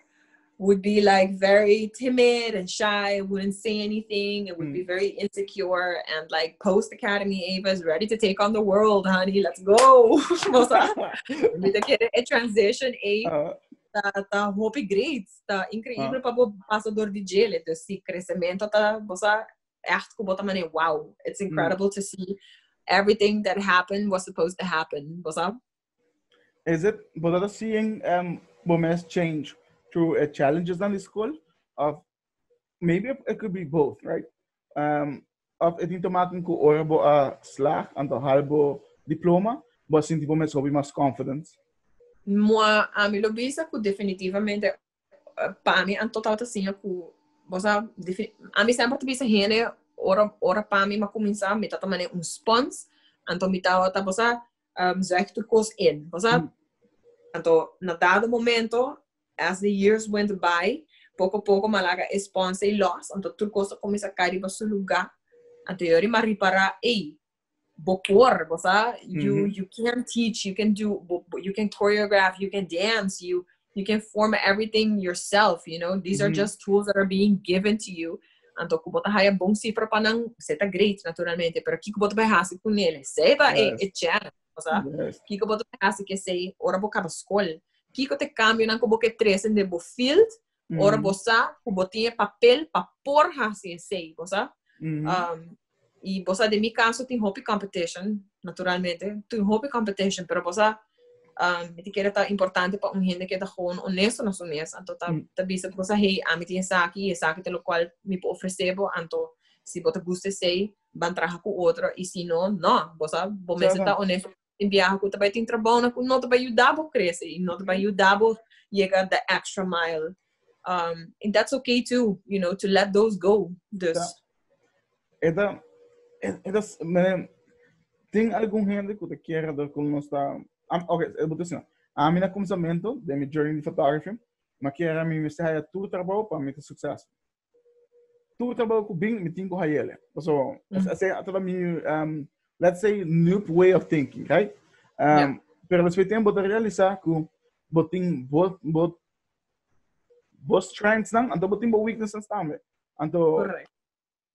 would be like very timid and shy, wouldn't say anything, and would be very insecure. And like post academy, Eva is ready to take on the world, honey. Let's go. Bo sa, mi ta kere e transition ei ta ta hopi great, ta increíble pa bo pasa door di djele. Dus si crecemento ta, bo sa, echt ku bo ta mane wow, it's incredible to see everything that happened was supposed to happen. Bo sa? Is it, bo ta seeing bo mes change through e challenges dan di school? Of maybe it could be both, right? Of e tin te maken ku ora bo a slaag anto haal bo diploma, bo a sinti bo mes hopi mas confidence? Moa, ami lo bisa ku definitivamente pa mi anto tabata siña ku bo sa ami semper ta bisa hende ora ora pa mi a kuminsá mi tabata manera un spons anto mi tabata bo sa zuig tur kos in bo sa anto na dado momento as the years went by poko poko mi a laga e spons ei los anto tur kos a kuminsá kai riba su lugá anto yori mi a ripará ey bo por bo sa you you can teach you can do you can choreograph you can dance you you can form everything yourself you know these are just tools that are being given to you. Anto ku bo ta haya bon sifra pa nan, esei ta great naturalmente, pero kiko bo ta bai hasi ku nel? Esei ta e e challenge, bo sa? Kiko bo ta bai hasi ku esei ora bo kaba skol? Kiko ta e kambionan ku bo ke trese den bo field ora bo sa ku bo tin e papel pa por hasi esei, bo sa? I bo sa den mi kaso tin hopi competition, naturalmente, tin hopi competition, pero bo sa mi ta kere ta importante pa un hende keda gewoon honesto na su mes, anto ta ta bisa ku bo sa hey ami tin esaki i esaki ta lokual mi por ofresé bo, anto si bo ta gusta esei ban traha ku otro i si no, no, bo sa bo mester ta honesto tin biaha ku ta bai tin trabounan ku no ta bai yuda bo krese i no ta bai yuda bo yega the extra mile. And that's okay too, to let those go. Dus. E ta, e ta, mene, tin algun hende ku ta kere dat ku nos ta, am, ok, e bo ta asina, ami na kuminsamentu den mi journey di photography, mi a kere mi mester haya tur trabou pa mi ta successful. Tur trabou ku bin, mi tin ku hayele. Paso, esei a tabata mi, let's say, noob way of thinking, right? Pero despues di tempo bo ta realisa ku bo tin bo, bo, bo strengths nan, anto bo tin bo weaknesses tambe. Anto,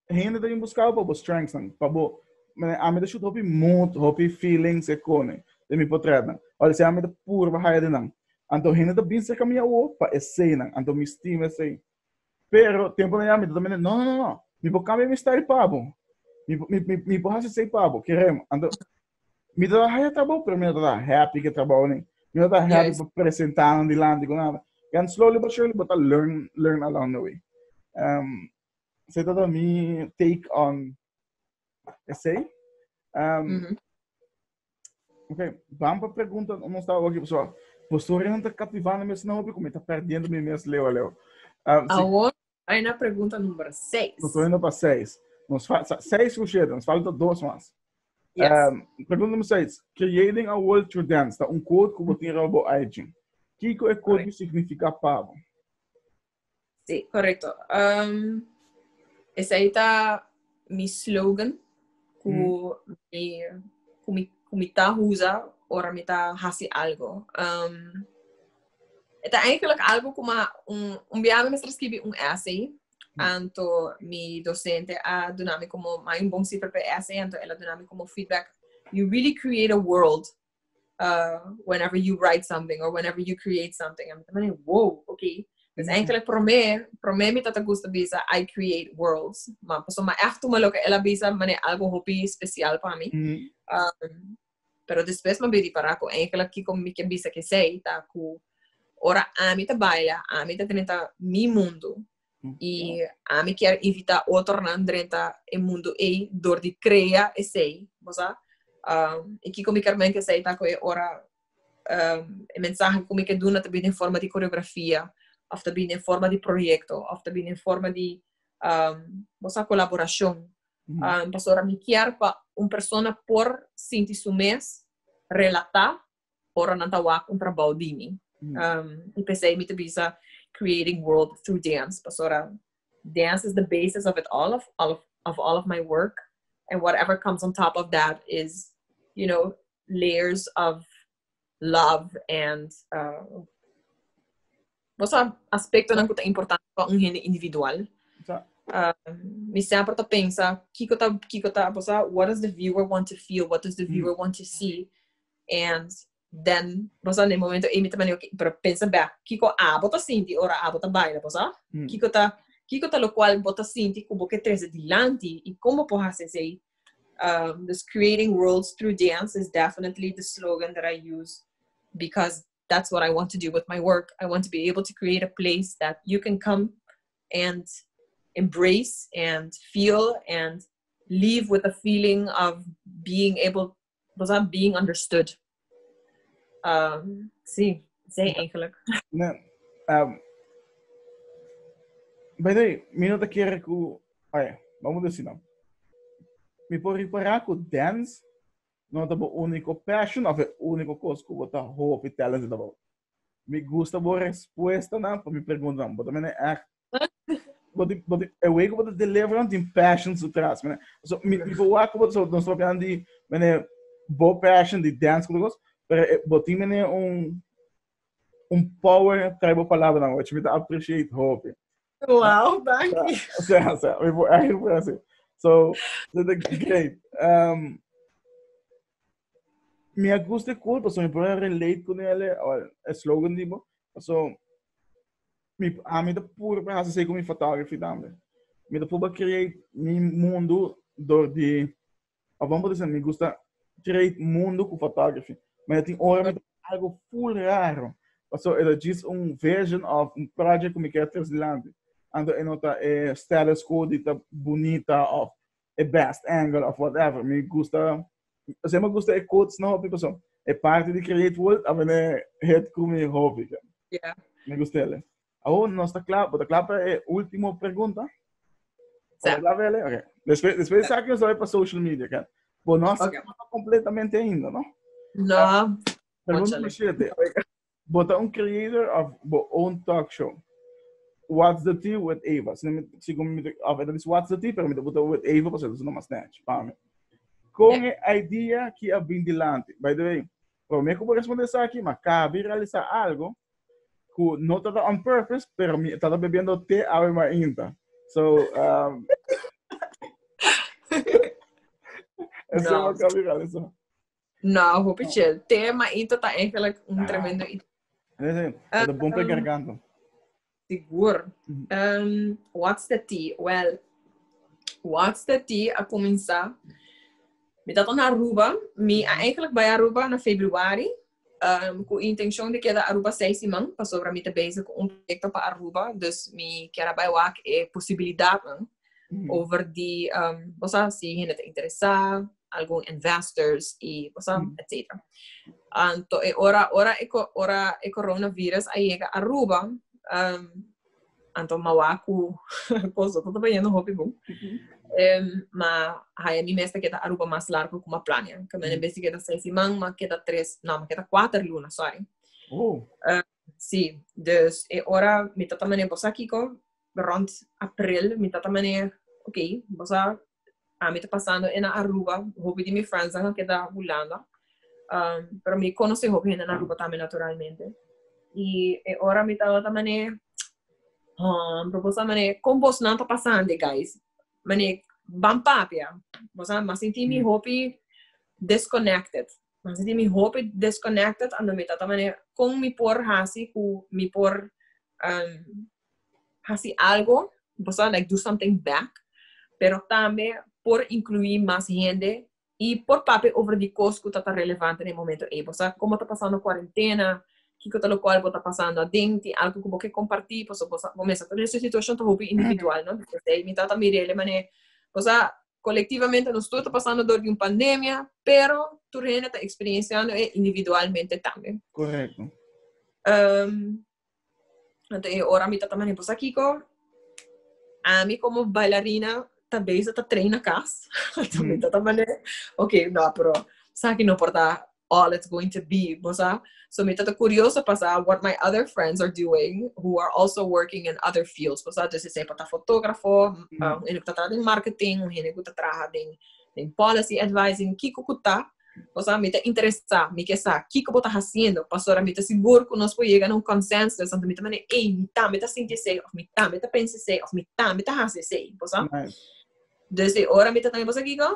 hende ta bin buska bo pa bo strengths nan, pa bo, mane, ami ta shoot hopi mood, hopi feelings e kone den mi potretnan. Ora esei ami ta purba haya den nan. Anto hende ta bin serka mi awo pa eseinan, anto mi stima esei. Pero tempo na mi ta mende, no, no, no, no, mi por cambia mi style pa bo. Mi, mi, mi, mi por haci esei pa bo, kerem. Anto, mi ta haya trabou, pero mi no ta happy ke trabou ni. Mi no ta happy pa presenta nan dilanti ku nada. And slowly but surely, bo ta learn along the way. Esei ta mi take on esei. Ok, vamos pa pregunta, nos ta oki, so, postura nan ta captivando mes na hopi, como ta perdiendo mi mes leo leo. Si. Awor, hay na pregunta number 6. Nos ta yendo pa 6. Nos falta 6 o 7, nos falta 2 mas. Yes. Pregunta number 6. Creating a world through dance, ta un quote ku bo tin riba bo IG. Kiko e quote significa pa bo? Sí, correcto. Esei ta mi slogan ku mi, ku mi, ku mi ta usa ora mi ta hasi algo. E ta eigenlijk algo ku ma un, un biaha mi mester skibi un essay, anto mi docente a duna mi como, mi a un bon cifra pa e essay, anto el a duna mi como feedback, you really create a world whenever you write something or whenever you create something. I'm like, wow, okay. Dus eigenlijk prome mi tata gusta bisa I create worlds. Ma paso ma echt tuma loke el a bisa mane algo hopi special pa mi. Pero despues mi a biri para ku eigenlijk kiko mi ke bisa ke esei ta ku ora ami ta baila, ami ta drenta mi mundu. I ami kier invita otronan drenta e mundu ei dor di krea esei, bo sa? I kiko mi kier men ku esei ta ku e ora e mensahe ku mi ke duna ta bini den forma di koreografia òf ta bini den forma di proyekto òf ta bini den forma di bo sa kolaborashon. Pasobra mi kier pa un persona por sinti su mes relatá ora nan ta wak un trabou di mi. I p'esei mi ta bisa creating world through dance, pasobra dance is the basis of it all, of all of, of all of my work, and whatever comes on top of that is, layers of love and bo sa aspectonan cu ta importante pa un hende individual. Mi semper ta pensa kiko ta, kiko ta, bo sa, what does the viewer want to feel, what does the viewer want to see, and then, bo sa, na e momento ei mi ta manda, okay, pero pensa bek, kiko abo ta sinti ora abo ta baila, bo sa? Kiko ta, kiko ta lokual bo ta sinti ku bo ke trese dilanti i kon bo por hasi esei? Dus creating worlds through dance is definitely the slogan that I use because that's what I want to do with my work. I want to be able to create a place that you can come and embrace and feel and leave with a feeling of being able, was that being understood. Sí, sí, eigenlijk. Nee, by the way, mi no ta kere ku, oye, vamos decir no. Mi por reparar ku dance no ta bo único passion of e único kos ku bo ta hopi talented about. Mi gusta bo respuestanan pa mi preguntanan. Bo ta mene echt bo di, bo di, e way ku bo ta deliver nan tin passion su tras. Mene, so, mi, mi por wak ku bo, so, nos papiando di, mene, bo passion di dance ku kos, pero e, bo tin mene un, un power trae bo palabranan, which mi ta appreciate hopi. Wow, dank je. O sea, mi por eigenlijk por así. So, dat is great. Mi a gusta cool, paso mi por relate con ele, o slogan di bo. So, mi, a mi ta puro pa hasi con mi photography tambe. Mi ta puro create mi mundo door di, of vamos dizer, mi gusta create mundo com photography. Maar tin ora mi algo full raro. So, e just un version of un project ku mi kier trese dilanti. Anto e no ta e status quo di ta bunita of e best angle of whatever. Mi gusta, o mi gusta e quotes no, people so. E parte di create world, a mene hit ku mi hobby. Mi gusta ele. Awor nos ta kla, bo ta kla pa e último pregunta? Sí. Kla pa ele? Ok. Despues sa ku nos pa social media, kan? Bo no okay. Kompletamente ainda, no? No. Pregunta número 7. Bo ta un creator of bo own talk show. What's the Tea with Eva? Si of it is What's the Tea, pero mi ta with Eva, pasobra esei no mas snatch, pa mi. Kon e idea ku a bin dilanti. By the way, promé ku bo respondé esaki, m'a kaba di realisá algo ku no tabata on purpose, pero mi tabata bebiendo te awe mainta. So, esei No. m'a kaba di realisá. No, hopi chill. Te mainta ta eigenlijk un tremendo idea. Sí, ta bon pa garganta. Sigur. What's the Tea? Well, What's the Tea a kuminsá. Mi tabata na Aruba. Mi a eigenlijk bai Aruba na februari. Ku intenshon di keda Aruba 6 siman, pasobra mi ta bezig ku un proyekto pa Aruba, dus mi kier bai wak e posibilidatnan over di, bo sa, si hende ta interesá, algun investors i bo sa, etc. Anto e ora e coronavirus a yega Aruba, anto m'a wak ku kos no ta bayendo hopi bon. M'a haya mi mes ta keda Aruba mas largu ku m'a plania. Ke men en bes di keda 6 siman, m'a keda 3, no, m'a keda 4 luna, sorry. Oh. Sí, dus e ora mi tata mane, bo sa kiko, rond april, mi tata mane, ok, bo sa, ami ta pasando na Aruba, hopi di mi friends a keda Hulanda. Pero mi konosé hopi hende na Aruba tambe, naturalmente. I e ora mi tata mane, pero bo sa mane, kon bosnan ta pasando, guys? Mane, ban papia. Bo sa, m'a sinti mi hopi disconnected. M'a sinti mi hopi disconnected, anto mi tata mane, kon mi por hasi ku mi por hasi algo, bo sa, like do something back, pero tambe por inkluí mas hende i por papia over di kos ku ta relevante na e momento ei. Bo sa, kon ta pasando kuarentena, kiko ta lokual bo ta pasando aden, tin algo ku bo ke kompartí, paso bo sa, bo mesa, tur e situashon ta hopi individual, no? Entonces, mi tata mir'é mane, bo sa, kolektivamente nos tur ta pasando dor di un pandemia, pero tur hende ta eksperensiando e individualmente tambe. Anto e ora mi tata mane, bo sa kiko, ami komo bailarina ta bezig ta train na kas. Anto mi tata mane, ok, no, pero sa ki no por ta all it's going to be, bo sa. So mi tata kurioso pa sa what my other friends are doing who are also working in other fields. Bo sa, dus esei por ta fotógrafo, hende ku ta traha den marketing, un hende ku ta traha den policy advising, kiko ku ta. Bo sa, mi ta interesá, mi ke sa kiko bo ta hasiendo, pasobra mi ta sigur ku nos por yega na un consensus, anto mi ta mane, ey, mi tambe ta sinti esei, of mi tambe ta pensa esei, of mi tambe ta hasi esei, bo sa. Dus e ora mi ta tambe, bo sa kiko?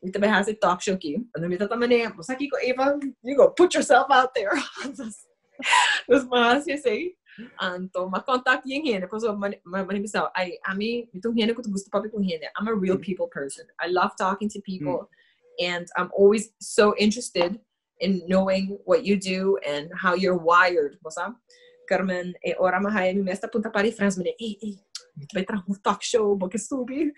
Mi ta bai hasi talk show aki. Anto mi ta mane, bo sa kiko, Eva? You go put yourself out there. Dus m'a hasi esei. Anto m'a contact yen hende, pasobra mane bisa, ay, ami, mi ta un hende ku ta gusta papia ku hende. I'm a real people person. I love talking to people. And I'm always so interested in knowing what you do and how you're wired, bo sa? Carmen, e ora m'a haya mi mes ta puntra par di friends, mane, ey, ey, mi ta bai traha un talk show, bo ke subi?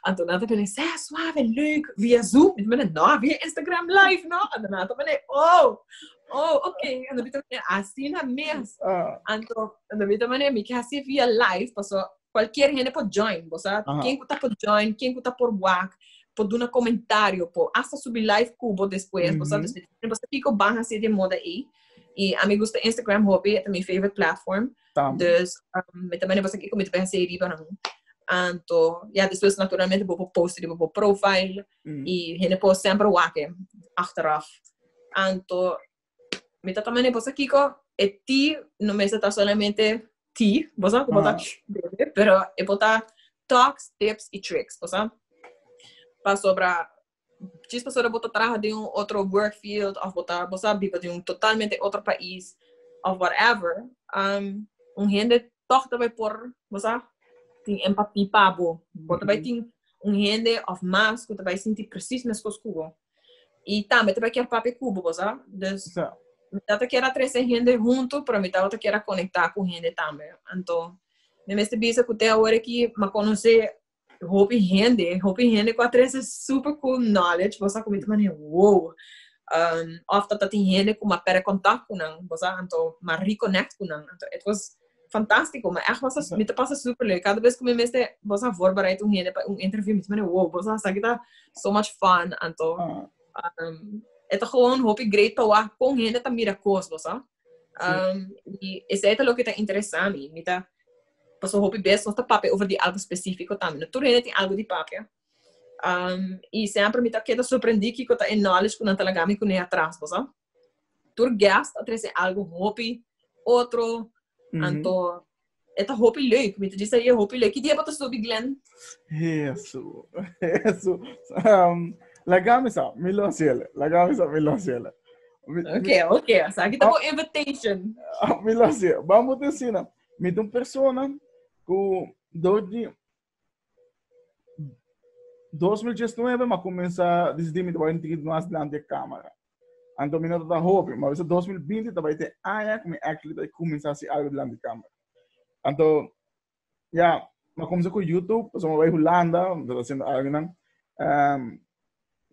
Anto nan ta mane, sí, suave, leuk, via Zoom. Mi ta mane, no, via Instagram Live, no? Anto nan ta mane, oh, ok. Anto mi ta mane, asina mes. Anto mi ta mane, mi ke hasi via live, paso cualquier hende por join, bo sa? Ken ku ta por join, ken ku ta por wak, por duna komentario, por hasta subi live ku bo despues, bo sa? Dus mi ta mane, bo sa kiko, ban hasi di moda ei. I ami gusta Instagram hopi, e ta mi favorite platform. Tambe. Dus mi ta mane, bo sa kiko, mi ta bai hasi riba nan. Anto, ja, despues naturalmente bo por post riba bo profile i hende por semper wak e achteraf. Anto, mi ta mane, bo sa kiko, e tea no mester ta solamente tea, bo sa, ku bo ta bebe, pero e por ta talks, tips i tricks, bo sa. Pasobra, djis pasobra bo ta traha den un otro work field of bo ta, bo sa, biba den un totalmente otro pais of whatever, un hende tòg ta bai por, bo sa, tin empatia pa bo. Bo ta bai tin un hende of mas ku ta bai sinti presis meskos ku bo. I tambe ta bai kier papia ku bo, bo sa. Dus, mi tabata kier a trese hende huntu, pero mi tabata kier a konektá ku hende tambe. Anto, mi mester bisa ku te awor aki mi a konosé hopi hende, hopi hende ku a trese super cool knowledge, bo sa ku mi ta manera wow. Of ta tin hende ku mi a pèrdè kontak ku nan, bo sa, anto mi a reconnect ku nan. Anto it was fantástiko, mi ègt was, mi ta pasa super leuk. Kada bes ku mi mester, bo sa, voorbereid un hende pa un interview, mi ta manera wow, bo sa, esaki ta so much fun. Anto e ta gewoon hopi great pa wak kon hende ta mira kos, bo sa. I esei ta loke ta interesá mi. Mi ta Pasobra hopi bes nos ta papia over di algu spesífiko tambe. No tur hende tin algu di papia. I semper mi ta keda sorprendí kiko ta e knowledge ku nan ta laga mi kuné atras, bo sa. Tur guest a trese algu hopi otro, anto e ta hopi leuk. Mi ta djis ei e hopi leuk. Ki dia bo ta subi, Glenn? Hesu, hesu. Laga mi sa, mi lo hasiel. Laga mi sa, mi lo hasiel. Ok, ok. Sa aki ta bo invitation. Mi lo hasiel. Bambo te asina. Mi ta un persona ku door di 2019 m'a kuminsá disidí mi ta bai un mas dilanti e kámara. Anto mi no ta hopi, ma bisa 2020 ta bai te aña ku mi actually ta kuminsá hasi algu dilanti kámara. Anto, ya, m'a kuminsá ku YouTube, pasobra m'a bai Hulanda, mi ta hasiendo algu nan.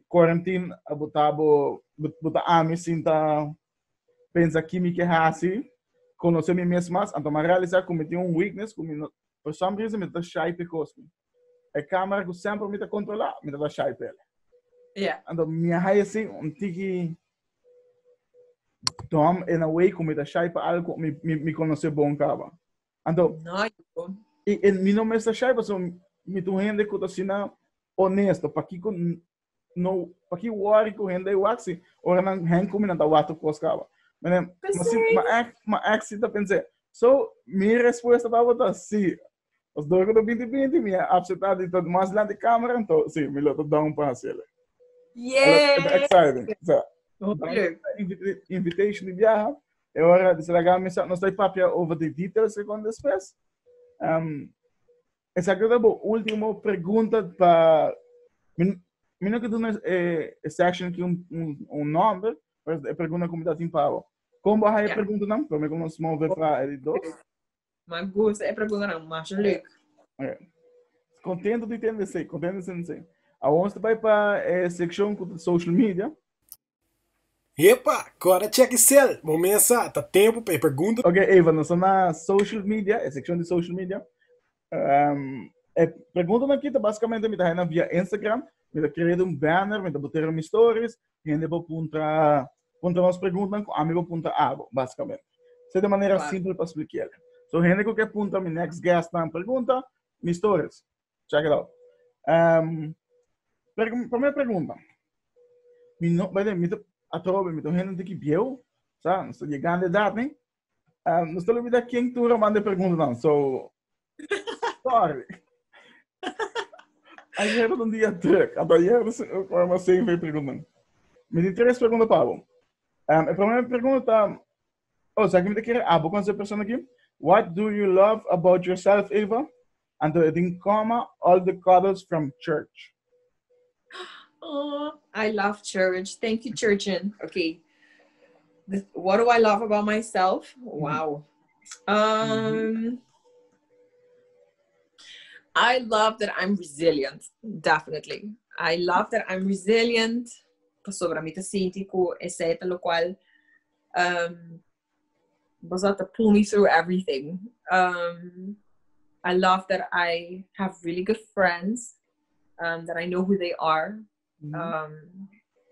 Quarantine a bota bo, bota ami sinta pensa ki mi ke hasi, konosé mi mes mas, anto mi a realisá ku mi tin un weakness ku mi no, for some reason mi ta shy p'e kos. E kamera ku semper mi ta kontrolá, mi ta shy p'el. Anto mi a haya así un tiki dom in a way ku mi ta shy pa algu ku mi konosé bon kaba. Anto, No, yo. i mi no mester shy pasobra mi ta un hende ku ta asina honesto. Pakiko no paki worry ku hende ei wak si ora nan hang ku mi nan ta wak tur kos kaba. Mene, ma si, ma echt, ma echt si ta pens'é. So, mi respuesta tabata si. Pas dor ku ta binti binti mi a apseptá di ta mas dilanti kamera, anto si, mi lo ta down pa hasi el. Yay! Exciting. So, invitation di biaha. E ora di laga mi sa, nos ta papia over di details kon despues. Esaki ta bo último pregunta pa mi mi no ke duna e e section aki un un un nòmber, pero e pregunta ku mi ta tin pa bo. Kon bo haña e preguntanan? Promé ku nos move pa e di dos. Mi a gusta e preguntanan, masha leuk. Ok. Kontento di tende esei, kontento di tende esei. Awor nos ta bai pa e sekshon ku ta social media. Epa, kòrda chèk e sèl! Bo mes sa, ta tempu pa e pregunta. Ok, Eva, nos ta na social media, e sekshon di social media. E preguntanan aki ta basikamente mi ta haña nan via Instagram. Mi ta krea un banner, mi ta bot'é mi stories, hende por puntra puntra nos preguntanan ku ami por puntra abo, basikamente. Esei ta e manera simpel pa splikiel. So hende ku ke puntra mi next guest nan pregunta, mi stories. Check it out. Primer pregunta. Mi no, by the way, mi ta atrobe, mi ta un hende tiki bieu, sa, nos ta yegando edad, ne? Nos ta olbida ken tur a manda e preguntanan, so, sorry. Ayer ta un dia druk, anto ayer nos a save e preguntanan. Mi tin tres pregunta pa bo. E primer pregunta ta, oh, sa ki mi ta kere abo con e persona aki? What do you love about yourself, Eva? Anto e tin comma, all the cuddles from church. Oh, I love church. Thank you, churchin. Okay. What do I love about myself? Wow. I love that I'm resilient. Definitely. I love that I'm resilient. Pasobra mi ta sinti ku esei ta lokual bo sa ta pull me through everything. I love that I have really good friends, that I know who they are.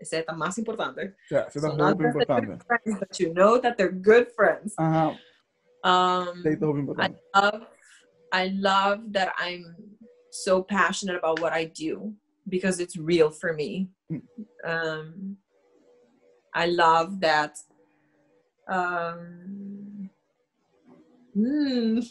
Esei ta mas importante. Ja, esei ta So not hopi just that they're importante. friends, but you know that they're good friends. Esei ta hopi importante. I love that I'm so passionate about what I do because it's real for me. I love that. Woo!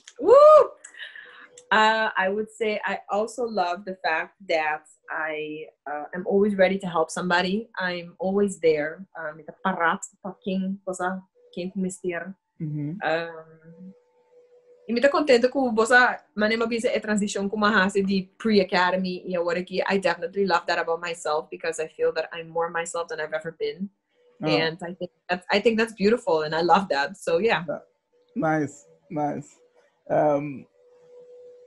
I would say I also love the fact that I am always ready to help somebody. I'm always there. Mi ta parat pa ken cosa, ken ku mester. I mi ta contento ku bo sa manera mi a bisa e transicion ku mi a hasi di pre-academy i awor aki. I definitely love that about myself because I feel that I'm more myself than I've ever been. And I think that's beautiful and I love that. So yeah. Nice, nice.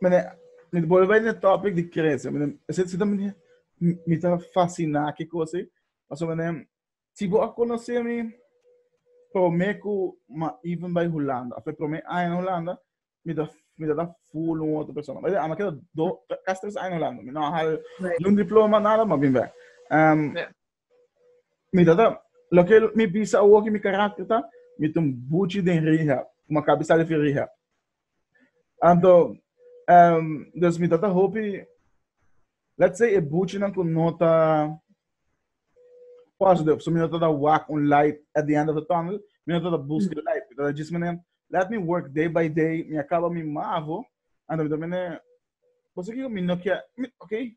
Mene, mi ta bolbe na topic di crece. Mene, ese si ta mene, mi ta fascina ki cosa. Paso mene, si bo a conoce mi prome ku ma even by Hulanda, of prome aña na Hulanda, mi ta mi ta full un otro persona. Maar ama keda do, casi 3 aña na Hulanda. Mi no haal un diploma, nada, ma bin back. Mi ta, loke mi bisa awor ki mi karakter ta, mi ta un buchi den rehab. Kuma kabi sali fi rehab. Anto, dus mi ta ta hopi, let's say e buchinan ku no ta positive, so mi no ta ta wak un light at the end of the tunnel, mi no ta ta buska light. Mi ta ta djis menen, let me work day by day, mi a kaba mi mavo, anto mi ta menen, bo sa kiko mi no kier, mi, okay,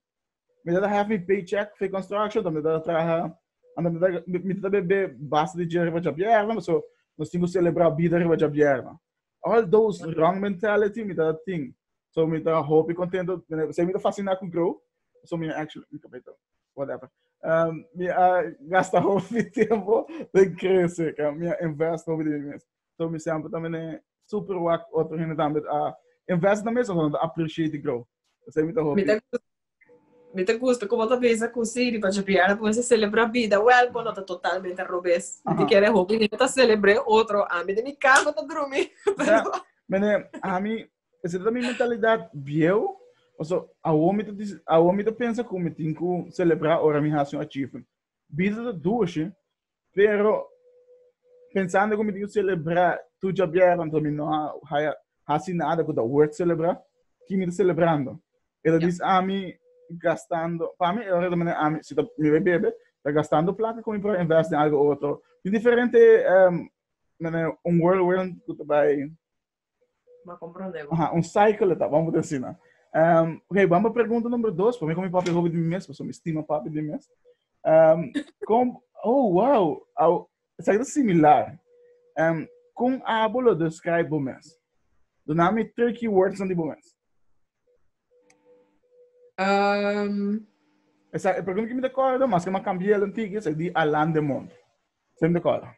Mi ta have mi paycheck for construction, dan mi ta traha, anto mi ta mi ta bebe basta di dje riba djabièrnè, so nos tin ku selebrá bida riba djabièrnè. All those wrong mentality mi ta tin. So mi ta hopi kontento, esei mi ta fasiná ku grow, so mi actually, mi kabei ta whatever. Mi a gasta hopi tempo den krese, mi a invest hopi den mi mes. So mi semper ta mene super wak otro hende tambe a invest na mes of nan ta appreciate the growth. Esei mi ta hopi. Mi ta gusta como ta bisa cu si riba djabièrnè por mester celebra bida. Wel, bo no ta totalmente robes. Mi ta kere hopi hende ta celebre otro. Ami den mi cama ta drumi. Pero... Mene, ami, esei ta mi mentalidad bieu. Paso, awor mi ta, awor mi ta pensa cu mi tin cu celebra ora mi haci un achievement. Bida ta dushi, pero pensando ku mi tin ku selebrá tur djabièrnè, anto mi no a haya hasi nada ku ta worth selebrá, ki mi ta selebrando? E ta dis ami gastando, pa mi e ora ta manera ami, si ta mi bai bebe, ta gastando plaka ku mi por invest den algo otro. Tin diferente manera un whirlwind ku ta bai. Ma comprende. Aha, un cycle ta, vamos por asina. Ok, vamos pa pregunta number 2, pa mi con mi papia hopi di mi mes, pasobra mi stima papia di mi mes. Com, oh, wow, au, esaki ta similar. Con abo lo describe bo mes? Duna mi 3 keywords nan di bo mes. Esa e pregunta ki mi ta corda, maske mi a cambia el un tiki, esaki di Alain de Mond. Sem de corda.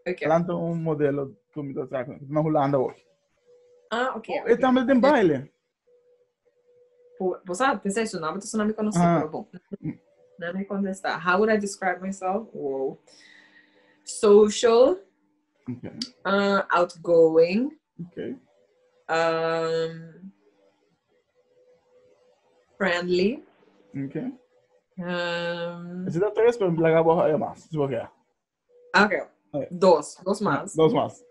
Okay. Alan ta un modelo ku mi ta traha na Hulanda hoor. Ah, ok. Oh, e tambe den baile. Bo sa, pensei su nome, su nome conocí, ah. pero bon. No me contesta. How would I describe myself? Wow. Social. Okay. Outgoing. Okay. Friendly. Okay. Esei ta tres, pero laga bo haya mas, si bo kier. Okay. Okay. Dos mas. Dos mas.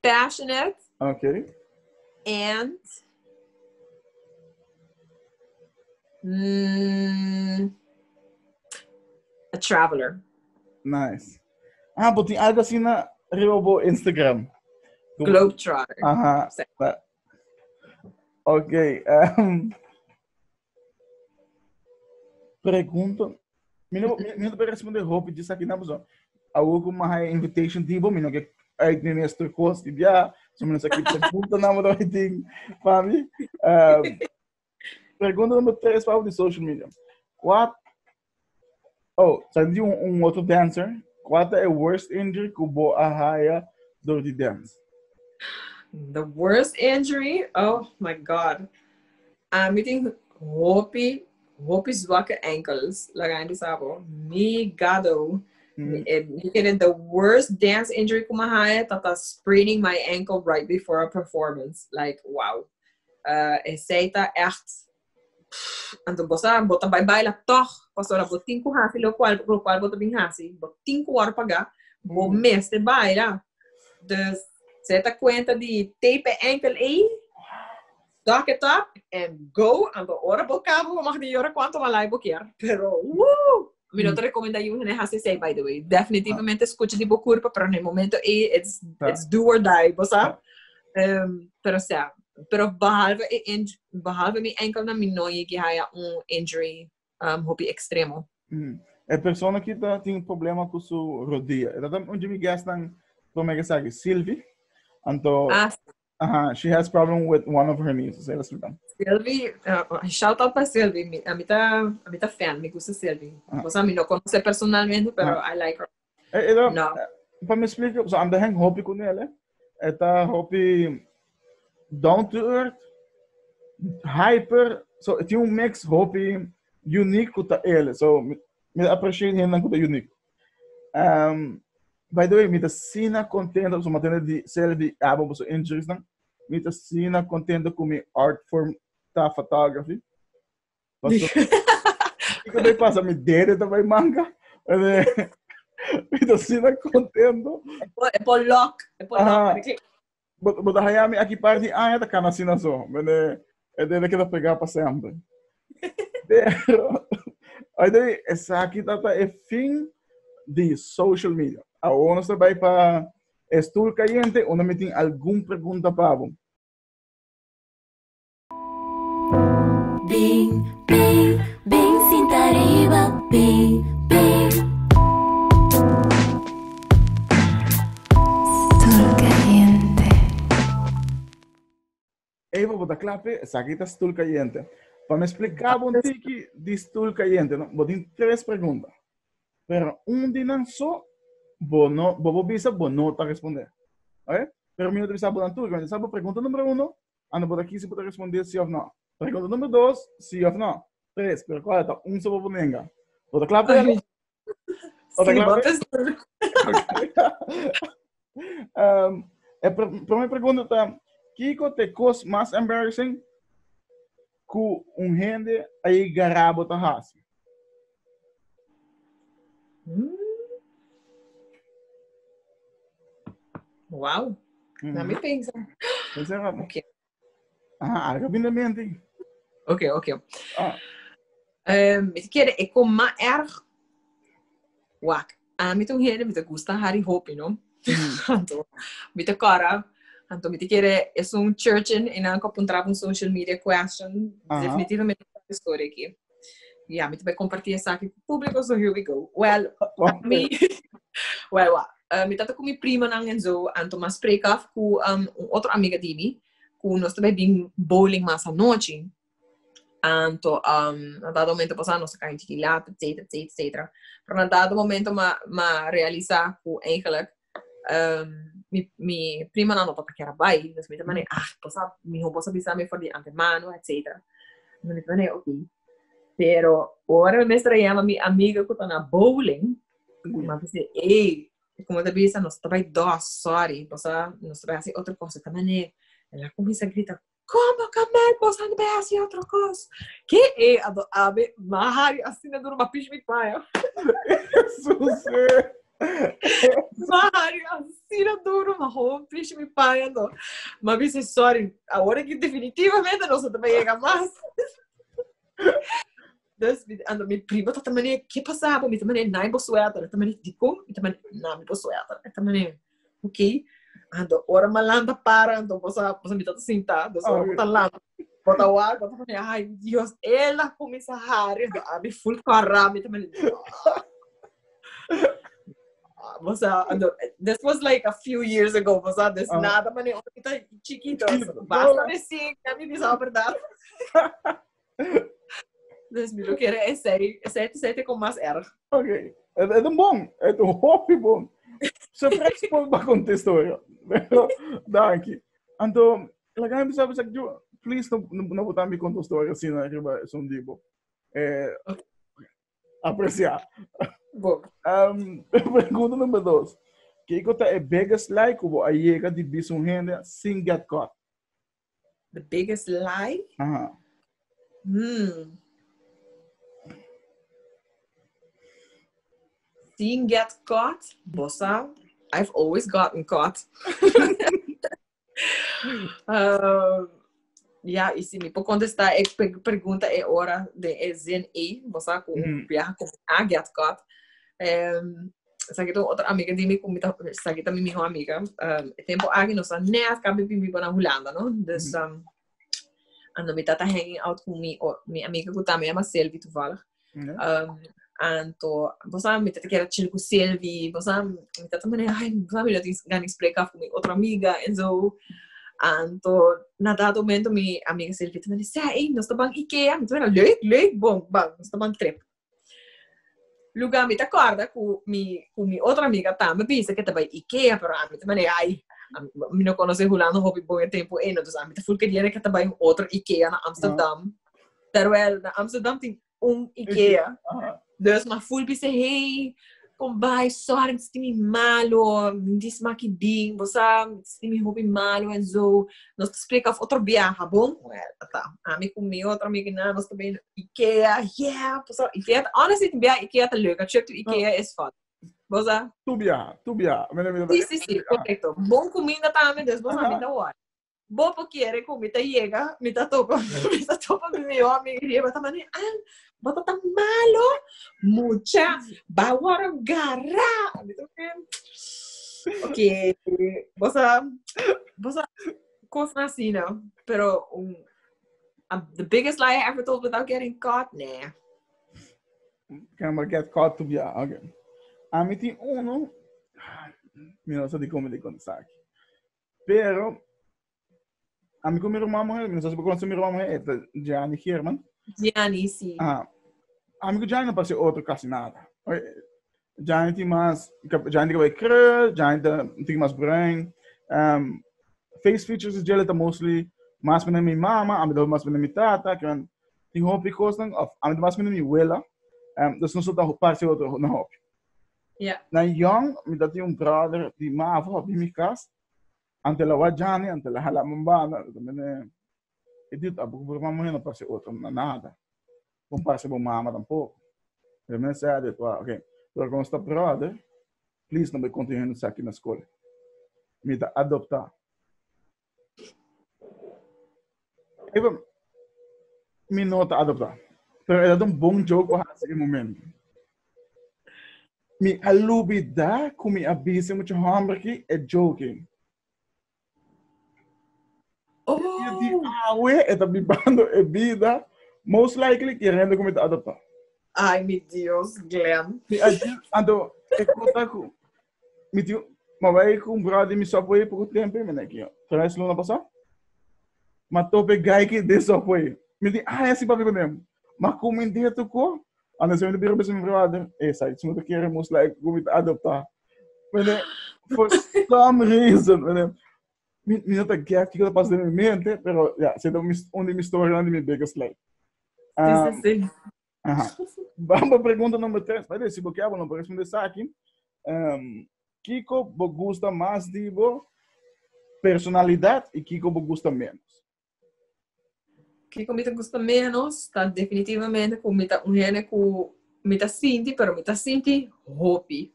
Passionate. Okay. And a traveler. Nice. Ah, bo tin algo asina riba bo Instagram. Globetrotter. Aha. Sí. Ok. Pregunta. Mi no, mi no ta responde hopi djis aki na pasobra awor ku mi haya invitation di bo, mi no ke uit mi mes tur kos di bia. So mi no sa ki pregunta nan bo ta bai tin pa mi. Pregunta number 3 pa di social media. What Oh, sa di un otro dancer. Kua ta e worst injury ku bo a haya door di dance? The worst injury? Oh my God. Ami tin hopi, hopi zwakke enkels. Laga mi bisa bo. Mi gado. Mi kere the worst dance injury ku mi a haya ta ta spraining my ankle right before a performance. Like, wow. Esei ta echt Anto bo sa, bo ta bai baila tòg, pasobra bo tin ku hasi lokual, lokual bo ta bin hasi, bo tin ku wòrdu pagá, bo mester baila. Dus, se ta kuenta di tape e enkel ei, dock it up and go. Anto ora bo kaba, bo mag di yora kuantu malai bo kier. Pero, woo! Mi no ta rekomendá yu hende hasi esei, by the way. Definitivamente skucha di bo kurpa, pero na e momento ei, it's do or die, bo sa? Um, pero sea, pero behalve, e inj behalve mi enkel na mi no yegi haya un injury um, hopi extremo. Mm. E persona que tá, tem problema com sua rodilla. Ela tá um de mi guest nang prome que sabe, Sylvie. Anto, Ah, aha, she has problem with one of her knees. Sei explicar. Sylvie, shout out pa Sylvie. Mi, a mi ta, a mi ta fan, mi gusta Sylvie. Ah. O sea, mi no conoce personalmente, pero Ah. I like her. Eh, ela, No. pa me explica, so, anda hang hopi con ela. Eta hopi down to earth, hyper, so tin un mix hopi unique ku ta ele. So mi, mi appreciate hendan ku ta unique. Um, by the way, mi ta sina contento, so matende di sele di abo boso injuries nan. Mi ta sina contento ku mi art form ta photography. Paso, kiko bay pasa mi dede ta bay manga. Mi ta sina contento. E por lock, e por Aha. lock. Bo, bo ta haya mi aki par di aña ta kana asina so. Mene, e dede keda pegá pa semper. Pero, by the way, esaki ta ta e fin di social media. Awor nos ta bai pa e stoel cayente, unda mi tin algun pregunta pa bo. Bing, bing, bing, sinta riba, bing, bing. Stoel caliente. Eva, bo ta kla p'e? Esaki ta stoel cayente. Pa mi explica bo un tiki di stoel cayente, no? Bo tin tres pregunta. Pero un di nan so, bo no, bo por bisa bo no ta responde. Ok? Pero mi no ta bisa bo nan tur. Mi ta bisa bo pregunta numero uno, Ando bo ta kisi bo ta responde si of no. Pregunta numero dos, si of no. Tres, pero cual ta un so bo nenga. Bo ta kla p'e? Bo ta Sí, kla bo p'e? ta Um, e prome pregunta ta, kiko te kos mas embarrassing ku un hende a yega bo ta hasi? Wow. Laat me pensa. Pensa rápido. Ok. Ah, algo bem na mente. Ok. Ah. Mi kere e kom ma erg. Wak. A mi toen hende mi te gusta Harry Hopi, no? Anto, mi te kora. Anto, mi te kere es un church in en ko puntra un social media question. Definitivamente story aqui. Ja, mi te bij compartir esaki ku público, so here we go. Well, mi, well, wa, mi tata ku mi prima nan en zo, anto ma spreek af ku un otro amiga di mi, ku nos te bij bin bowling mas anochi. Anto, na dado momento pasá nos a kai un tiki laat, et cetera, et cetera, et cetera. Pero na dado momento ma, ma realisa ku eigenlijk mi, mi prima nan no tabata kier a bai. Dus mi ta mane, ah, bo sa, miho bo sa bisa mi for di antemano, et cetera. Mi ta mane, ok. Pero ora mi mester a yama mi amiga ku ta na bowling, mi a bisa, ey, como ta bisa, nos ta bai dos, sorry, bo sa, nos ta bai hasi otro cosa. Ta mane, el a kuminsa grita, Como Kamel, bo sa bai hasi otro cos? Ke e? Ado abe, ma hari asina duro, ma pish mi paña. Jesus, eh. Ma hari asina duro, ma gewoon pish mi paña, no. Ma bisa, sorry, awor aki definitivamente nos no ta bai yega mas. Dus, mi, ando mi primo ta mane, ke pasa bo? Mi ta mane, nai bo suéter. Ta mane, dikon? Mi ta mane, na mi bo suéter. Ta mane, ok. Ando ora malanda para, ando bosa, bosa mi tata sinta, dus ora bota landa, bota wak, bota mane, ay Dios, ela kuminsa hari, ando ami full kara, mi ta mane, Bosa, ando, this was like a few years ago, bosa, dus nada mane, ora mi ta chiquito, basta recién, ya mi bisa verdad. Dus mi lo kere esei, esei, esei te con mas erg. Ok, het is een bom, het is een hopi bom. Surprise por ba conta historia. Pero, danki. Anto, laga mi bisa bisa yo, please no no no botar mi conta historia asina riba esun dibo. Eh, Aprecia. Bo. Pregunta number dos. Kiko ta e biggest lie ku bo a yega di bisa un hende sin get caught? The biggest lie? Aha. Sin get caught? Bo sa, I've always gotten caught. Ja, y si mi por contesta e pregunta e ora den e zin ei, bo sa ku un biaha ku mi a get caught. Esaki ta un otro amiga di mi ku mi ta, esaki ta mi miho amiga. Um, e tempo aki nos a net kabi bin biba na Hulanda, no? Dus, um, ando mi tata hanging out ku mi, o, mi amiga ku tambe yama Sylvie toevallig. Um, anto, bo sa, mi tata kier a chill ku Sylvie, bo sa, mi tata mane, ay, bo sa, mi no tin gana di spreek af ku mi otro amiga en zo. Anto, na dado momento mi amiga Sylvie ta mane, sê, ey, nos ta ban Ikea. Mi ta mane, leuk, leuk, bon, ban, nos ta ban trip. Luga mi ta kòrda ku mi ku mi otro amiga tambe bisa ke ta bai Ikea, pero ami ta manera ai, mi no konosé Hulanda hopi bon e tempu ei, no, dus ami ta ful keriendo ke ta bai un otro Ikea na Amsterdam. Terwijl na Amsterdam tin un Ikea. Dus m'a ful bisa, hey, kon bai, sorry, mi ta sinti mi malo, mi tin smak i bin, bo sa, mi ta sinti mi hopi malo en zo. Nos ta splika of otro biaha, bon? Well, ta. Ami ku mi otro amiga na, nos ta bai na Ikea, yeah! Pasobra Ikea, honestly, tin biaha Ikea ta leuk. A trip to Ikea is fun. Bo sa? Tu biaha, tu biaha. Mi mi Sí, sí, sí, correcto. Bon kuminda tambe, dus bo sa mi ta wòrdu. Bo por kere ku mi ta yega, mi ta topa, mi ta topa mi mihó amiga i e ta manda, ah, bo ta tan malo, mucha, ba wòrdu gará. Mi ta ok, bo sa, bo sa, kosnan asina, pero un, the biggest lie I ever told without getting caught, nee. Can but get caught to bia, ok. Ami tin uno, mi no sa di kon mi di kontestá aki. Pero, ami ku mi ruman muher, mi no sa si bo konosé mi ruman muher, e ta Gianni Geerman. Gianni, si. Ah, ami ku Gianni no parse otro kasi nada. Gianni tin mas, Gianni tin kabel krul, Gianni ta tin mas bruin. Um, face features di djele ta mostly mas mene mi mama, ami ta mas mene mi tata, kiman tin hopi kosnan, of ami ta mas mene mi wela. Um, dus nos ta parse otro na hopi. Ja. Na young, mi ta tin un brother di mavo op mi kas. Ante la wa Gianni, ante la hala mambana, mene e dit abu ku mama no parse otro na nada. Não parse bo mama tampoco. Pero mene sa dit wa, okay. Pero kon sta brother, please no be continue sa na school. Mi ta adopta. Even, mi no ta adopta. Pero era un bon joke pa hasi e momento. Mi a lubida ku mi a bisa mucho hombre ki e joking. Oh. E di awe e ta bibando e vida most likely queriendo ku mi ta adopta. Ay, mi Dios, Glenn. Mi a anto e kota ku Mi tin, ma bai kumpra di mi Subway poko tempo, mi neki, tres luna pasá. Ma tope guy ki den Subway. Mi di, ah, esi papi kunem. Ma kumindé tuko, ando se mi bira bisa mi brother, eh, sai, si mi ta kere most like ku mi ta adopta. Mene, for some reason, mene, mi, mi no ta get kiko ta pasa den mi mente, pero ja, se ta un di mi storynan di mi biggest lie. Sí, sí, sí. Aha. Vamos a pregunta número 3. Vai ver, si bo quer, não pode responder essa aqui. Um, Kiko bo gusta mais de bo personalidade e Kiko bo gusta menos? Kiko mi ta gusta menos, ta definitivamente ku mi ta un hende ku mi ta sinti, pero mi ta sinti hopi.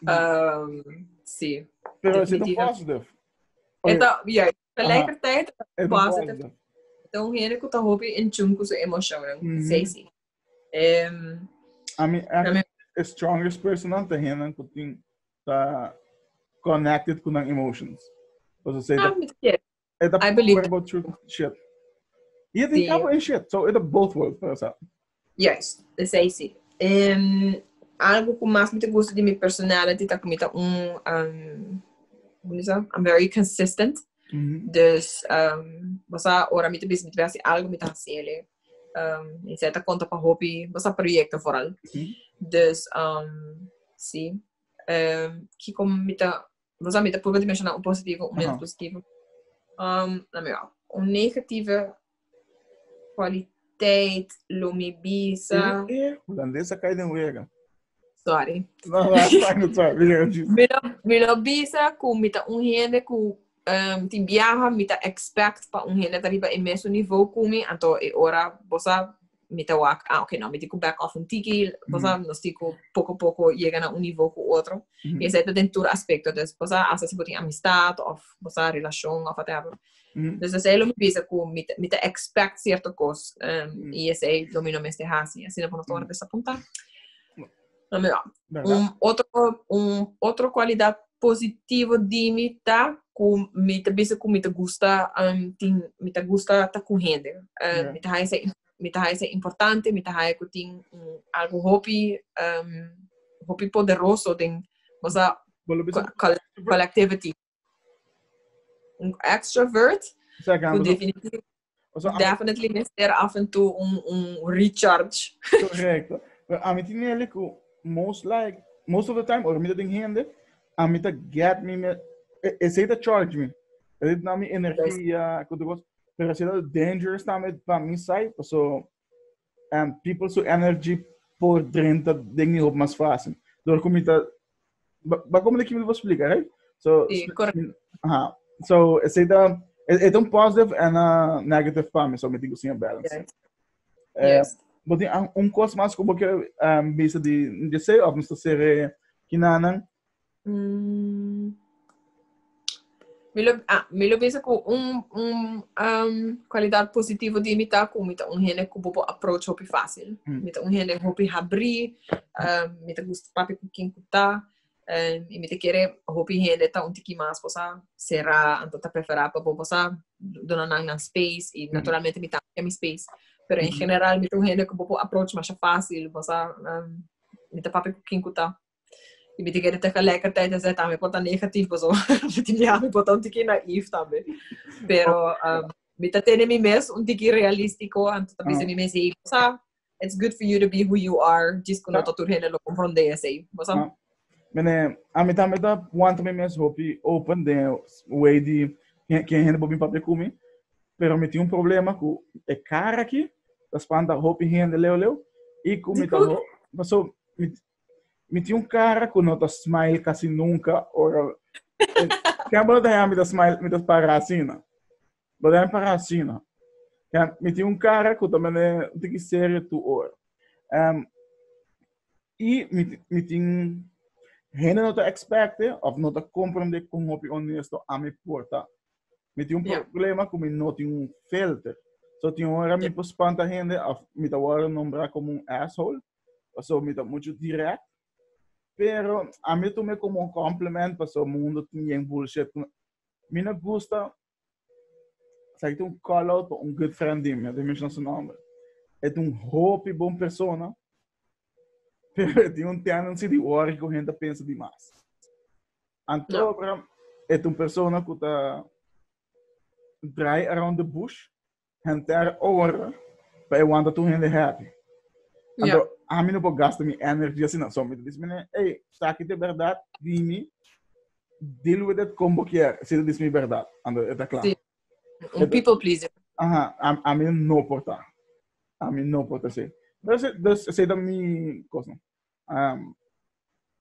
um, sí. Pero is het een positive? Okay. ja, Tegelijkertijd positive. Ta un hende ku ta hopi in tune ku su emoshonnan. Mm -hmm. Sí. I mean, the strongest person ta hende ku tin ta connected ku nan emotions. Pues say ah, that, I believe about true shit. Je tin cabo en shit, so it both worlds, pero sa. Juist, esei sí. Um, algo ku mas mi ta gusta di mi personality ta ku mi ta un, um, hoe noem je dat? I'm very consistent. Mm -hmm. Dus, um, bosa, ora mi ta bisa mi ta hasi algo, mi ta hasi ele. Um, en zij ta konta pa hopi, bosa proyecto vooral. Mm -hmm. Dus, um, sí. Um, kiko mi ta, bosa mi ta purba di menciona un positivo, un menos Aha. positivo. Um, laat me wel. Un negatieve kwaliteit lo mi bisa. Eh, eh, holandesa kai den wega. Sorry. No, no, fine, it's fine. Mi lo, mi lo bisa ku mi ta un hende ku um, tin biaha, mi ta expect pa un hende ta riba e mesun niveau ku mi, anto e ora bo sa mi ta wak, ah, ok, no, mi tin ku back off un tiki, bo sa, nos tin ku poko poko yega na un niveau ku otro. I esei ta den tur aspekto, dus bo sa, hasta si bo tin amistad of bo sa relashon of whatever. Dus esei lo mi bisa ku mi ta, mi ta expect sierto kos, um, i esei lo mi no mester hasi, asina bo no ta wòrdu desapuntá. Un otro, un otro cualidad positivo di mi ta cu mi ta bisa cu mi ta gusta um, tin, mi ta gusta ta cu hende. Um, Mi ta haya mi ta haya importante, mi ta haya cu tin un, algo hopi um, hopi poderoso den, o sea, collectivity. Un extrovert, cu definitiv, definitely mester af en toe un, un recharge. Correcto. Pero a mi tin ele cu most like, most of the time, ora mi ta den hende, a mi ta get mi, me, esey ta charge mi. Esey ta mi energia, cu tur cos. Pero esey ta dangerous tambe pa mi side, paso um, people su energy por drenta den mi hoop mas fácil. Door cu mi ta Ba como de que me vou explicar, right? So, sí, correcto. Aha. So, esey ta é um positive and a negative pa mi, so mi digo sin balance. Yes. Eh, yes. Bo tin un cos mas como que um, bisa di de sei of mr sere kinanan? Mm. Mi lo, ah, mi lo bisa ku un, un um, kwalidat positivo di mi ta ku mi ta un hende ku bo por approach hopi fácil. Mi ta un hende hopi habrí, um, mi ta gusta papia ku ken ku ta, um, i mi ta kere hopi hende ta un tiki mas bosa será, anto ta preferá pa bo bosa duna nan nan space i naturalmente mi tambe ke mi space. Pero en general mi ta un hende ku bo por approach masha fácil, bosa um, mi ta papia ku ken ku ta. I mi ta kere tegelijkertijd esei tambe por ta negatief pasobra mi tin bia mi por ta un tiki naïef tambe. Pero um, mi ta tene mi mes un tiki realistico anto ta bisa mi mes hey, sa, it's good for you to be who you are, djis ku no ta tur hende lo comprende esei. Bo sa? Mene, a mi tambe ta wanta mi mes hopi open den way di ken hende por bin papia ku mi, pero mi tin un problema ku e kara aki ta spanta hopi hende leu leu i ku mi ta ho, paso mi Mi tin un cara cu no ta smile casi nunca. Ora, Ken bo ta mi ta smile, mi ta para asina. Bo ta para asina. Ken, mi tin un cara cu ta mene un tiki serio tu ora. Um, y mi, mi tin hende no ta expecte of no ta comprende con hopi honesto a mi por ta. Mi tin un problema cu mi no tin un filter. So tin ora mi por spanta hende of mi ta worde nombra como un asshole. Paso mi ta mucho direct. Pero a mi tome como un compliment paso mundo tin yen bullshit. Mi no gusta sa ik un call out pa un good friend di mi, mi su nomber. E ta un hopi bon persona, pero e tin un tendency di worry ku hende pensa di mas. Anto, e ta un persona ku ta draai around the bush henter ora pa e wanta tur hende happy. Anto, yeah. ami no por gasta mi energy asina. So, mi ta bisa mene, hey, saki de verdad, dimi, deal with it como kier. Si ta bisa mi verdad. Anto, e ta kla. Sí. Un people pleaser. Aha, ami no por ta. Ami no por ta así. Dus, dus, esei ta mi cosa. Um,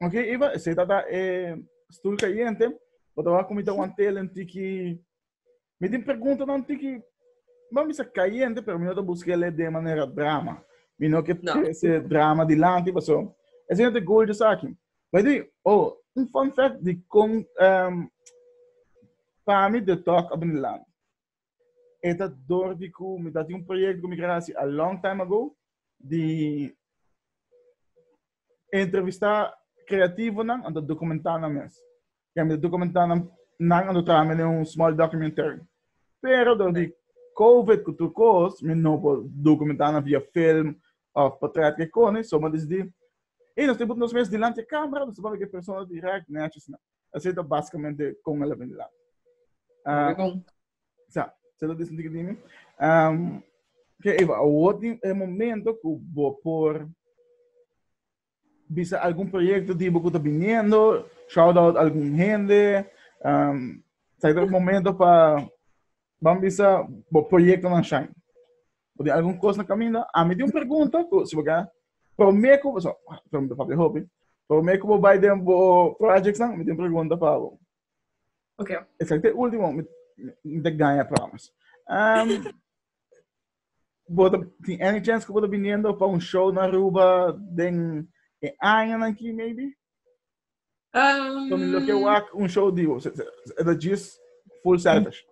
ok, Eva, esei ta ta e stoel caliente. Bo ta wak ku mi ta wantele un tiki Mi tin preguntanan tiki, no bisa cayente, pero mi no ta busquele de manera drama. Mi no ke No. trece drama dilanti, paso esei no ta e goal di esaki. By the way, oh, un fun fact di con um, pa mi The Talk a bini dilanti. E ta door di cu mi ta tin un proyecto cu mi kere haci a long time ago di entrevista creativonan anto documenta nan mes. Kaya mi ta documenta nan, nan anto traha mi un small documentary. Pero door di COVID ku tur kos, mi no por documenta nan via film of portret ke kone, so mi a disidi, hey, nos tin put nos mes dilanti e camera, nos ta papia ku e persona direct, netjes na. Así ta basicamente kon el a bini dilanti. Muy bon. Sa, se ta dicen di mi. Um, que Eva, awor tin e momento ku bo por bisa algun proyecto di bo ku ta viniendo, shout out algun hende, um, sa e momento pa ban bisa bo proyecto nan shine. Bo tin algun kos na kaminda? A mi tin un pregunta ku si bo ka prome ku so, prome papia hopi. Prome ku bo bai den bo projects nan, mi tin un pregunta pa bo. Ok. Exacto, e último, mi, mi te ganha promise. Um, bo ta, tin any chance que bo ta viniendo pa un show na Aruba den e aña nan ki, maybe? So, mi lo ke wak un show di bo. E ta just full selfish.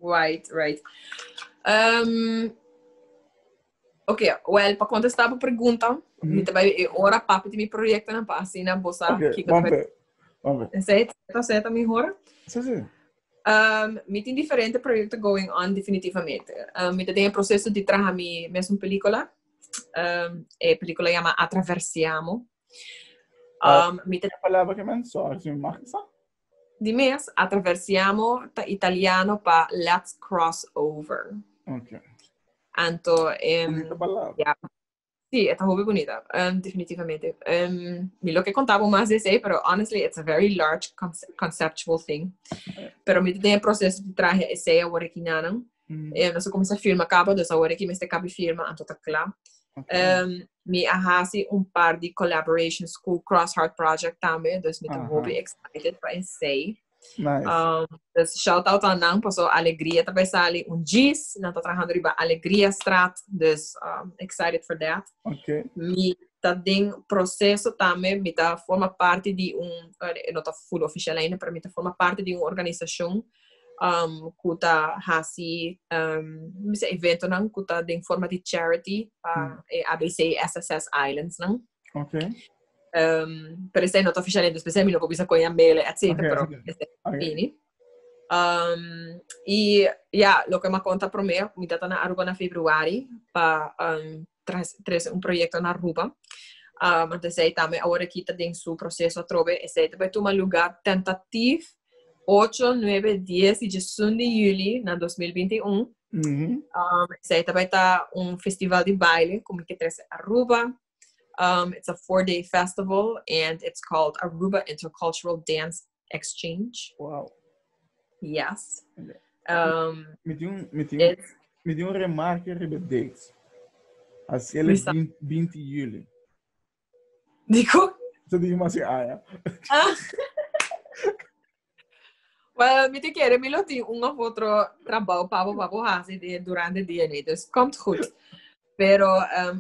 Right, right. Ok, well, pa contestar bo pregunta, mm -hmm. mi ta bai e ora papi di mi proyectonan pa asina bo sa okay, kiko ta bai. Bambe. Esei ta seta mihor. Sí, sí. Mi tin diferente proyecto going on definitivamente. Mi ta den e proceso di traha mi mesun pelicula. E pelicula yama Atraversiamo. Mi ta palabra ke men? Sorry, si mi mag sa. Di mes, Atraversiamo ta italiano pa Let's Cross Over. Ok. Anto, Bonita palabra. Ja. Sí, e ta hopi bonita, definitivamente. Mi lo ke konta bo mas di esei, pero honestly it's a very large conceptual thing. Pero mi ta den e proceso di traha esei awor aki nanan. Nos a kuminsá firma kaba, dus awor aki mester kabi firma, anto ta kla. Mi a hasi un par di collaborations ku Cross Heart Project tambe, dus mi ta hopi excited pa esei. Nice. Dus shout out aan nan, paso Alegria ta bij sali un gis, nan ta trahando riba Alegria straat, dus excited for that. Okay. Mi ta den proceso tambe, mi ta forma parti di un, eh, no ta full official ainda, pero mi ta forma parti di un organisacion ku ta hasi mi bisa eventonan ku ta den forma di charity pa e ABC SSS Islands nan. Okay. Pero esei no ta oficial ainda, dus p'esei mi no por bisa kon ya mele, etcetera, pero esei ta bini. I ya, loke mi a konta promé, mi ta ta na Aruba na februari pa trese un proyekto na Aruba. Anto esei tambe awor aki ta den su proseso atrobe. Esei ta bai tuma lugá tentatif ocho, nuebe, dies i diesun di yüli na 2021. Esei ta bai ta un festival di baile ku mi ke trese Aruba. It's a 4-day festival and it's called Aruba Intercultural Dance Exchange. Wow. Yes. Mi tin un, mi tin, mi tin un remarke riba dates. Así el 20 juli. Dico? Sa di mas aya. Ah. Well, mi te kere, mi lo tin un of otro trabou pa bo pa bo hasi de durante dia nee. Dus komt goed. Pero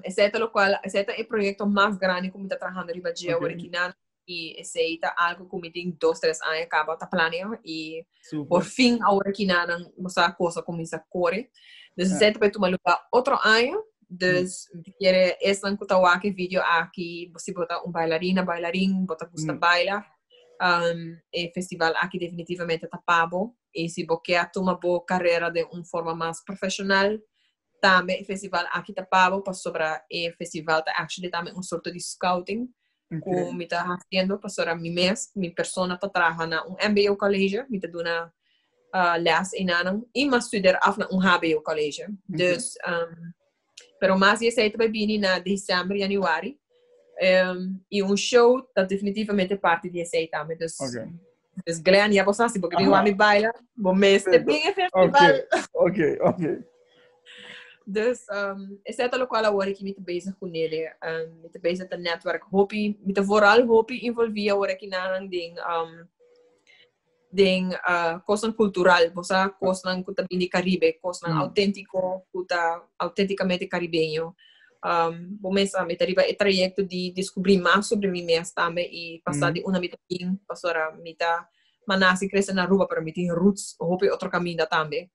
esei ta locual, esei ta e proyecto mas grandi cu mi ta trahando riba dje awor aki nan. Y esei ta algo cu mi tin dos, tres aña caba ta planea. Y por fin awor aki nan bo sa cosa cuminsa core. Dus esei ta bay tuma lugar otro aña. Dus mi ta kere esnan cu ta wak e video aki, si bo ta un bailarina, bailarin, bo ta gusta baila, e festival aki definitivamente ta pa bo. Y si bo ke a tuma bo carera den un forma mas profesional, tambe e festival aki ta pa bo, pasobra e festival ta actually tambe un sorto di scouting ku mi ta haciendo, pasobra mi mes, mi persona ta traha na un mbo college, mi ta duna les einanan, y mi a studeer af na un hbo college. Dus, pero mas di esei ta bai bini na december, januari. Y un show ta definitivamente parti di esei tambe. Dus, dus Glenn, ya bo sa, si bo ke bin wak mi baila, bo mester bin e festival. Ok, ok. Dus, esei ta lokual awor aki mi ta bezig ku nele. Mi ta bezig ta netwerk hopi, mi ta vooral hopi involvi awor aki nan den, den kosnan kultural, bo sa, kosnan ku ta bin di Karibe, kosnan auténtiko ku ta auténtikamente karibeño. Bo mes sa, mi ta riba e trayekto di diskubrí mas sobre mi mes tambe i pasá di unda mi ta bin, pasobra mi ta, mi a nase i krese na Aruba, pero mi tin roots hopi otro kaminda tambe.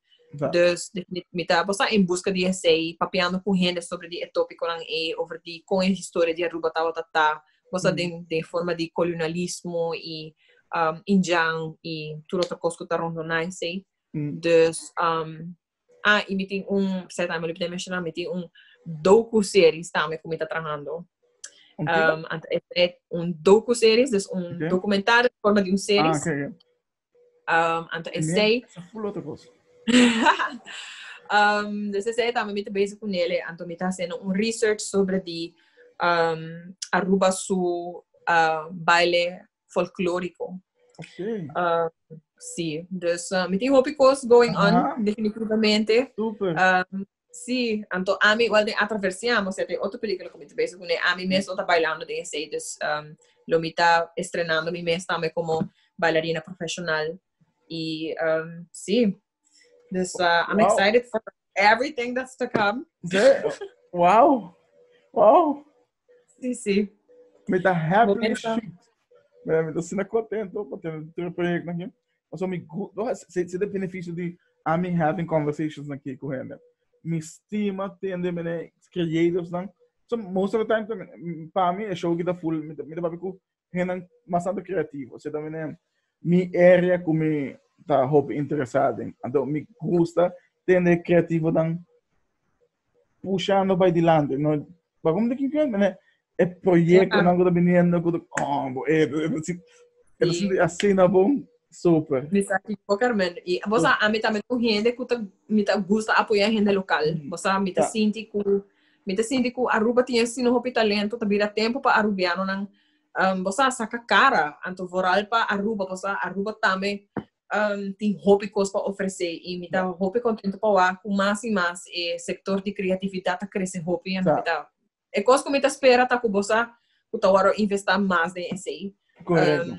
Dus mi ta, bo sa, en buska di esei, papiando ku hende sobre di e tópikonan ei, over di kon e historia di Aruba tabata ta, bo sa, den forma di kolonialismo i indjan i tur otro kos ku ta rondoná esei. Dus, ah, i mi tin un, esei tambe lo pudi menshoná, mi tin un docu-series tambe ku mi ta trahando. Un kiko? Anto esei un docu-series, dus un dokumentario den forma di un series. Ah, oké, oké. Anto esei... Esa full otro kos. Dus esei tambe mi ta bezig ku nele. Anto mi ta hasiendo un research sobre di Aruba su baile folklorico. Oké. Sí, dus mi tin hopi kos going on, definitivamente. Super. Sí, anto ami igual den Atraversiamo, osea den otro película ku mi ta bezig kuné, ami mes lo ta bailando den esei, dus lo mi ta estrenando mi mes tambe komo bailarina profeshonal i sí, dus I'm excited for everything that's to come. Sí, wow, wow. Sí, sí. Mi ta happily shoot. Mi ta asina contento pa tene tur proyecto aki. Pasobra mi gu-, si, si ta beneficio di ami having conversations aki cu hende. Mi stima tende mene creatives nan. So most of the time pa mi e show kita full mi ta papia ku hendenan mas tanto creativo. Osea ta mene mi area ku mi ta hopi interesa den. Anto mi gusta tende creativonan pushando bai dilanti. No, waarom de kinky mene e proyectonan ku ta biniendo ku ta oh, bo e e ta sinti asina bon super. Mi sa kiko Carmen. I bo sa ami tambe ta un hende ku ta mi ta gusta apoyá hende lokal. Bo sa mi ta sinti ku mi ta sinti ku Aruba tin asina hopi talento ta bira tempu pa Arubianonan bo sa saka kara anto vooral pa Aruba bo sa Aruba tambe tin hopi kos pa ofresé i mi ta hopi kontento pa wak ku mas i mas e sektor di kreatividat ta krese hopi anto mi ta E kos ku mi ta spera ta ku bo sa ku ta wòrdu investá mas den esei. Korekto.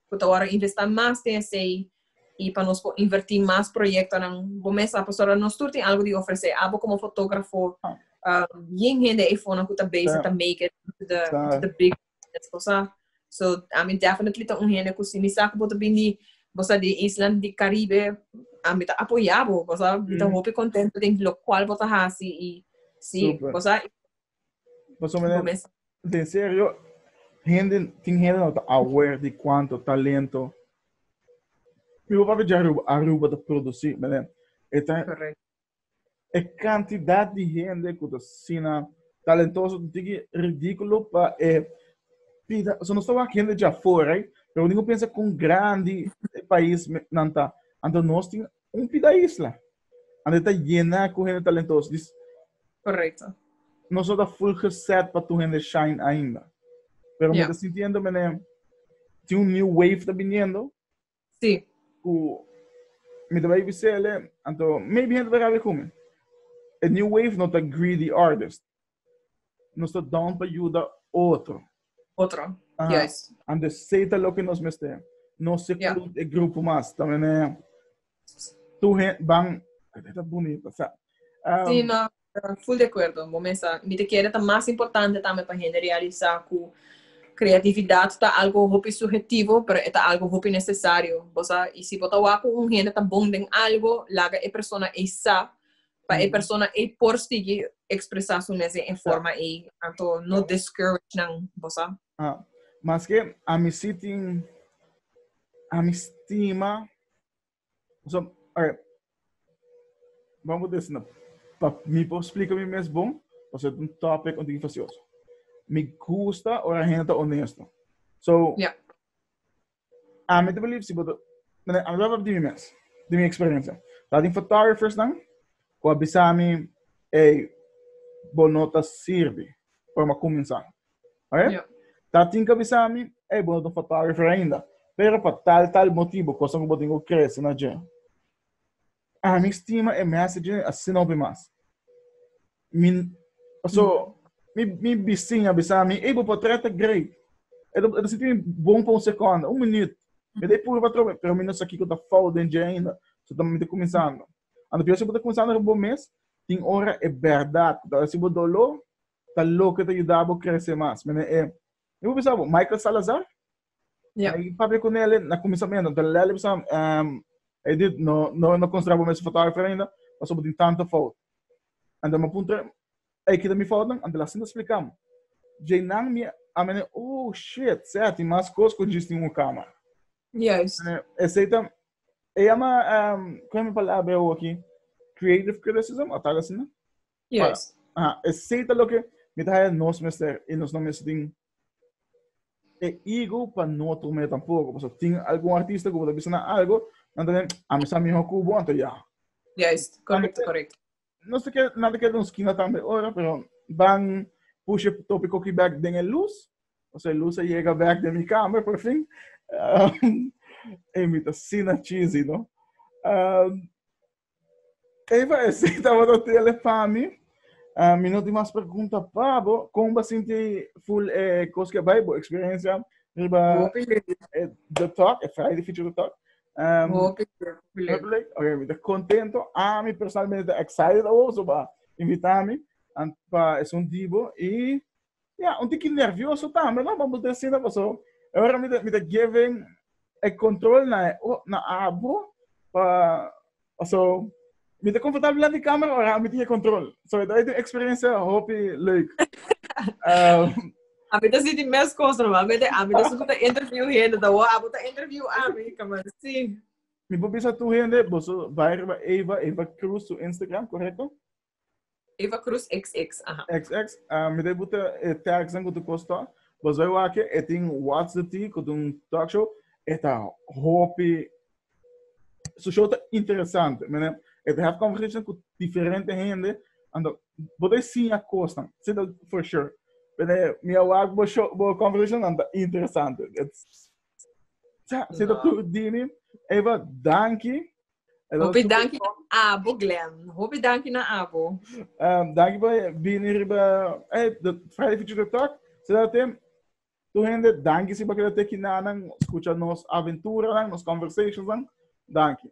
Ku ta wòrdu investá mas den esei i pa nos por invertí mas proyektonan. Bo mes sa pasobra nos tur tin algu di ofresé. Abo komo fotógrafo, yen hende eifonan ku ta bezig ta make it into the, into the big business, bo sa. So, ami definitely ta un hende ku si mi sa ku bo ta bin di, bo sa di islan di Caribe, ami ta apoyá bo, bo sa, mi ta hopi kontento den lokual bo ta hasi i si, Super. bo sa, Pasobra bo mes. Den serio, hende, tin hende no ta aware di kuanto talento. Mi bo papia di Aruba, Aruba ta produsí, mene, e ta Correcto. E kantidat di hende ku ta asina talentoso ta tiki ridíkulo pa e pida. So nos ta wak hende djafor, right? Pero ningun pensa kon grandi e pais nan ta. Anto nos tin un pida isla. Anto e ta yena ku hende talentoso. Dis, Correcto. Nos no ta full geset pa tur hende shine ainda. Pero mi ta sintiendo mene tin un new wave ta biniendo. Sí. Ku mi ta bai bisele, anto maybe hende ta rabia ku mi. E new wave no ta greedy artist. Nos ta down pa yuda otro. Otro, Aha. juist. Anto esei ta loke nos mester. No se Ja. e grupo mas. Ta mene tu hen ban ta bunita sa. Sí, no, full de acuerdo. Bo mesa, mi ta kere ta mas importante tambe pa hende realisa ku creatividad ta algo hopi subjetivo, pero e ta algo hopi necesario. Bo sa, y si bo ta wak ku un hende ta bon den algo, laga e persona ei sa, pa e persona ei por sigui expresa su mes den e forma ei. Anto no discourage nan, bo sa. Ah, maske ami si tin, ami stima So, okay. Vamos dizer, no. Pa mi por explica mi mes bom, paso un topic un tiki facioso. Mi gusta ora gente ta honesto. So, Ja. a mi te believe si boto, mane, a mi ta di mi mes, di mi experiencia. Ta tin photographers nan, ku a bisa mi, ey, bo no ta sirbi, ora mi a kuminsá. Okay? Ja. Ta tin ku bisa mi, ey, bo no ta un photographer ainda. Pero pa tal, tal motibo, kosa ku bo tin ku krese na dje. Ami stima e message asina hopi mas. Mi, so, mi, mi bisiña bisa mi, ey, bo portret ta great. E ta, e ta sinti mi bon pa un sekonda, un minuut. Mi ta e purba atrobe, pero mi no sa kiko ta fout den dje ainda. So, ta, mi ta kuminsando. Anto, pior si bo ta kuminsando riba bo mes, tin ora e bèrdat ku ta hasi bo doló, ta loke ta yuda bo krese mas. Mene e, mi por bisa bo, Michael Salazar, Ja. Aí papia com ele na começamento, então ele bisa, ele dit, no, no, no considera bo mes fotógrafo ainda, paso bo tin tanto fout. Então me puntra, ei, kita mi fout nan? Então assim explicam. Jay nang mi, a mene, oh shit, certo, tem mais coisas que just em uma câmera. Juist. Esse e chama, como é a palavra aqui? Creative criticism, ou tal assim, né? Juist. Ah, esei ta loke mi ta haya nos mester y nos no mester tin e ego pa no tuma tampoco. Pasobra tin algun artista ku bo ta bisa nan algo, nan ta den, ami sa miho ku bo, anto ya. Juist, correcto, correcto. No sé ke, nan ta keda un skina tambe ora, pero ban push e topico aki bek den e luz. Osea, e luz a yega bek den mi kamer por fin. E mi ta asina cheesy, no? Eva, esei tabata tele pa mi. Uh, mi no tin mas pregunta pa bo. Kon ba sinti full e kos ke bai, bo experiencia riba Hopi leuk. eh, The Talk, e Friday feature The Talk. Hopi leuk, hopi leuk. Hopi leuk. Oké, mi ta contento. Ami personalmente ta excited also pa invita mi an pa esun dibo y ja, un tiki nervioso tambe, no? Vamos decir, no, paso ahora mi ta giving e control na, oh, na abo pa, so, Mi ta comfortabel dilanti camera ora mi tin e control. So e ta un experiencia hopi leuk. A mi ta sinti mes cos normalmente. A mi ta su ta interview hende. Ta wa, abo ta interview ami. Kama si. Mi por bisa tur hende, boso bai riba Eva, Eva Cruz su Instagram, correcto? Eva Cruz XX, aha. XX, mi ta buta e tags ku tu kosta. Boso bai wak e tin What's the Tea, ku ta un talk show. E ta hopi su show ta interesante. Mene, e ta have conversation ku diferente hende. Ando, bo ta siña kosnan, si ta for sure. Mene, mi a wak bo show, bo conversation nan ta interesante. It's, sa, si ta tur dini. Eva, danki. Hopi danki na abo, Glenn. Hopi danki na abo. Danki pa bini riba eh, the Friday Future Talk. Si ta tem, Tu hende, danki si pa keda te kinanan, skucha nos aventuranan, nos conversationsnan. Danki.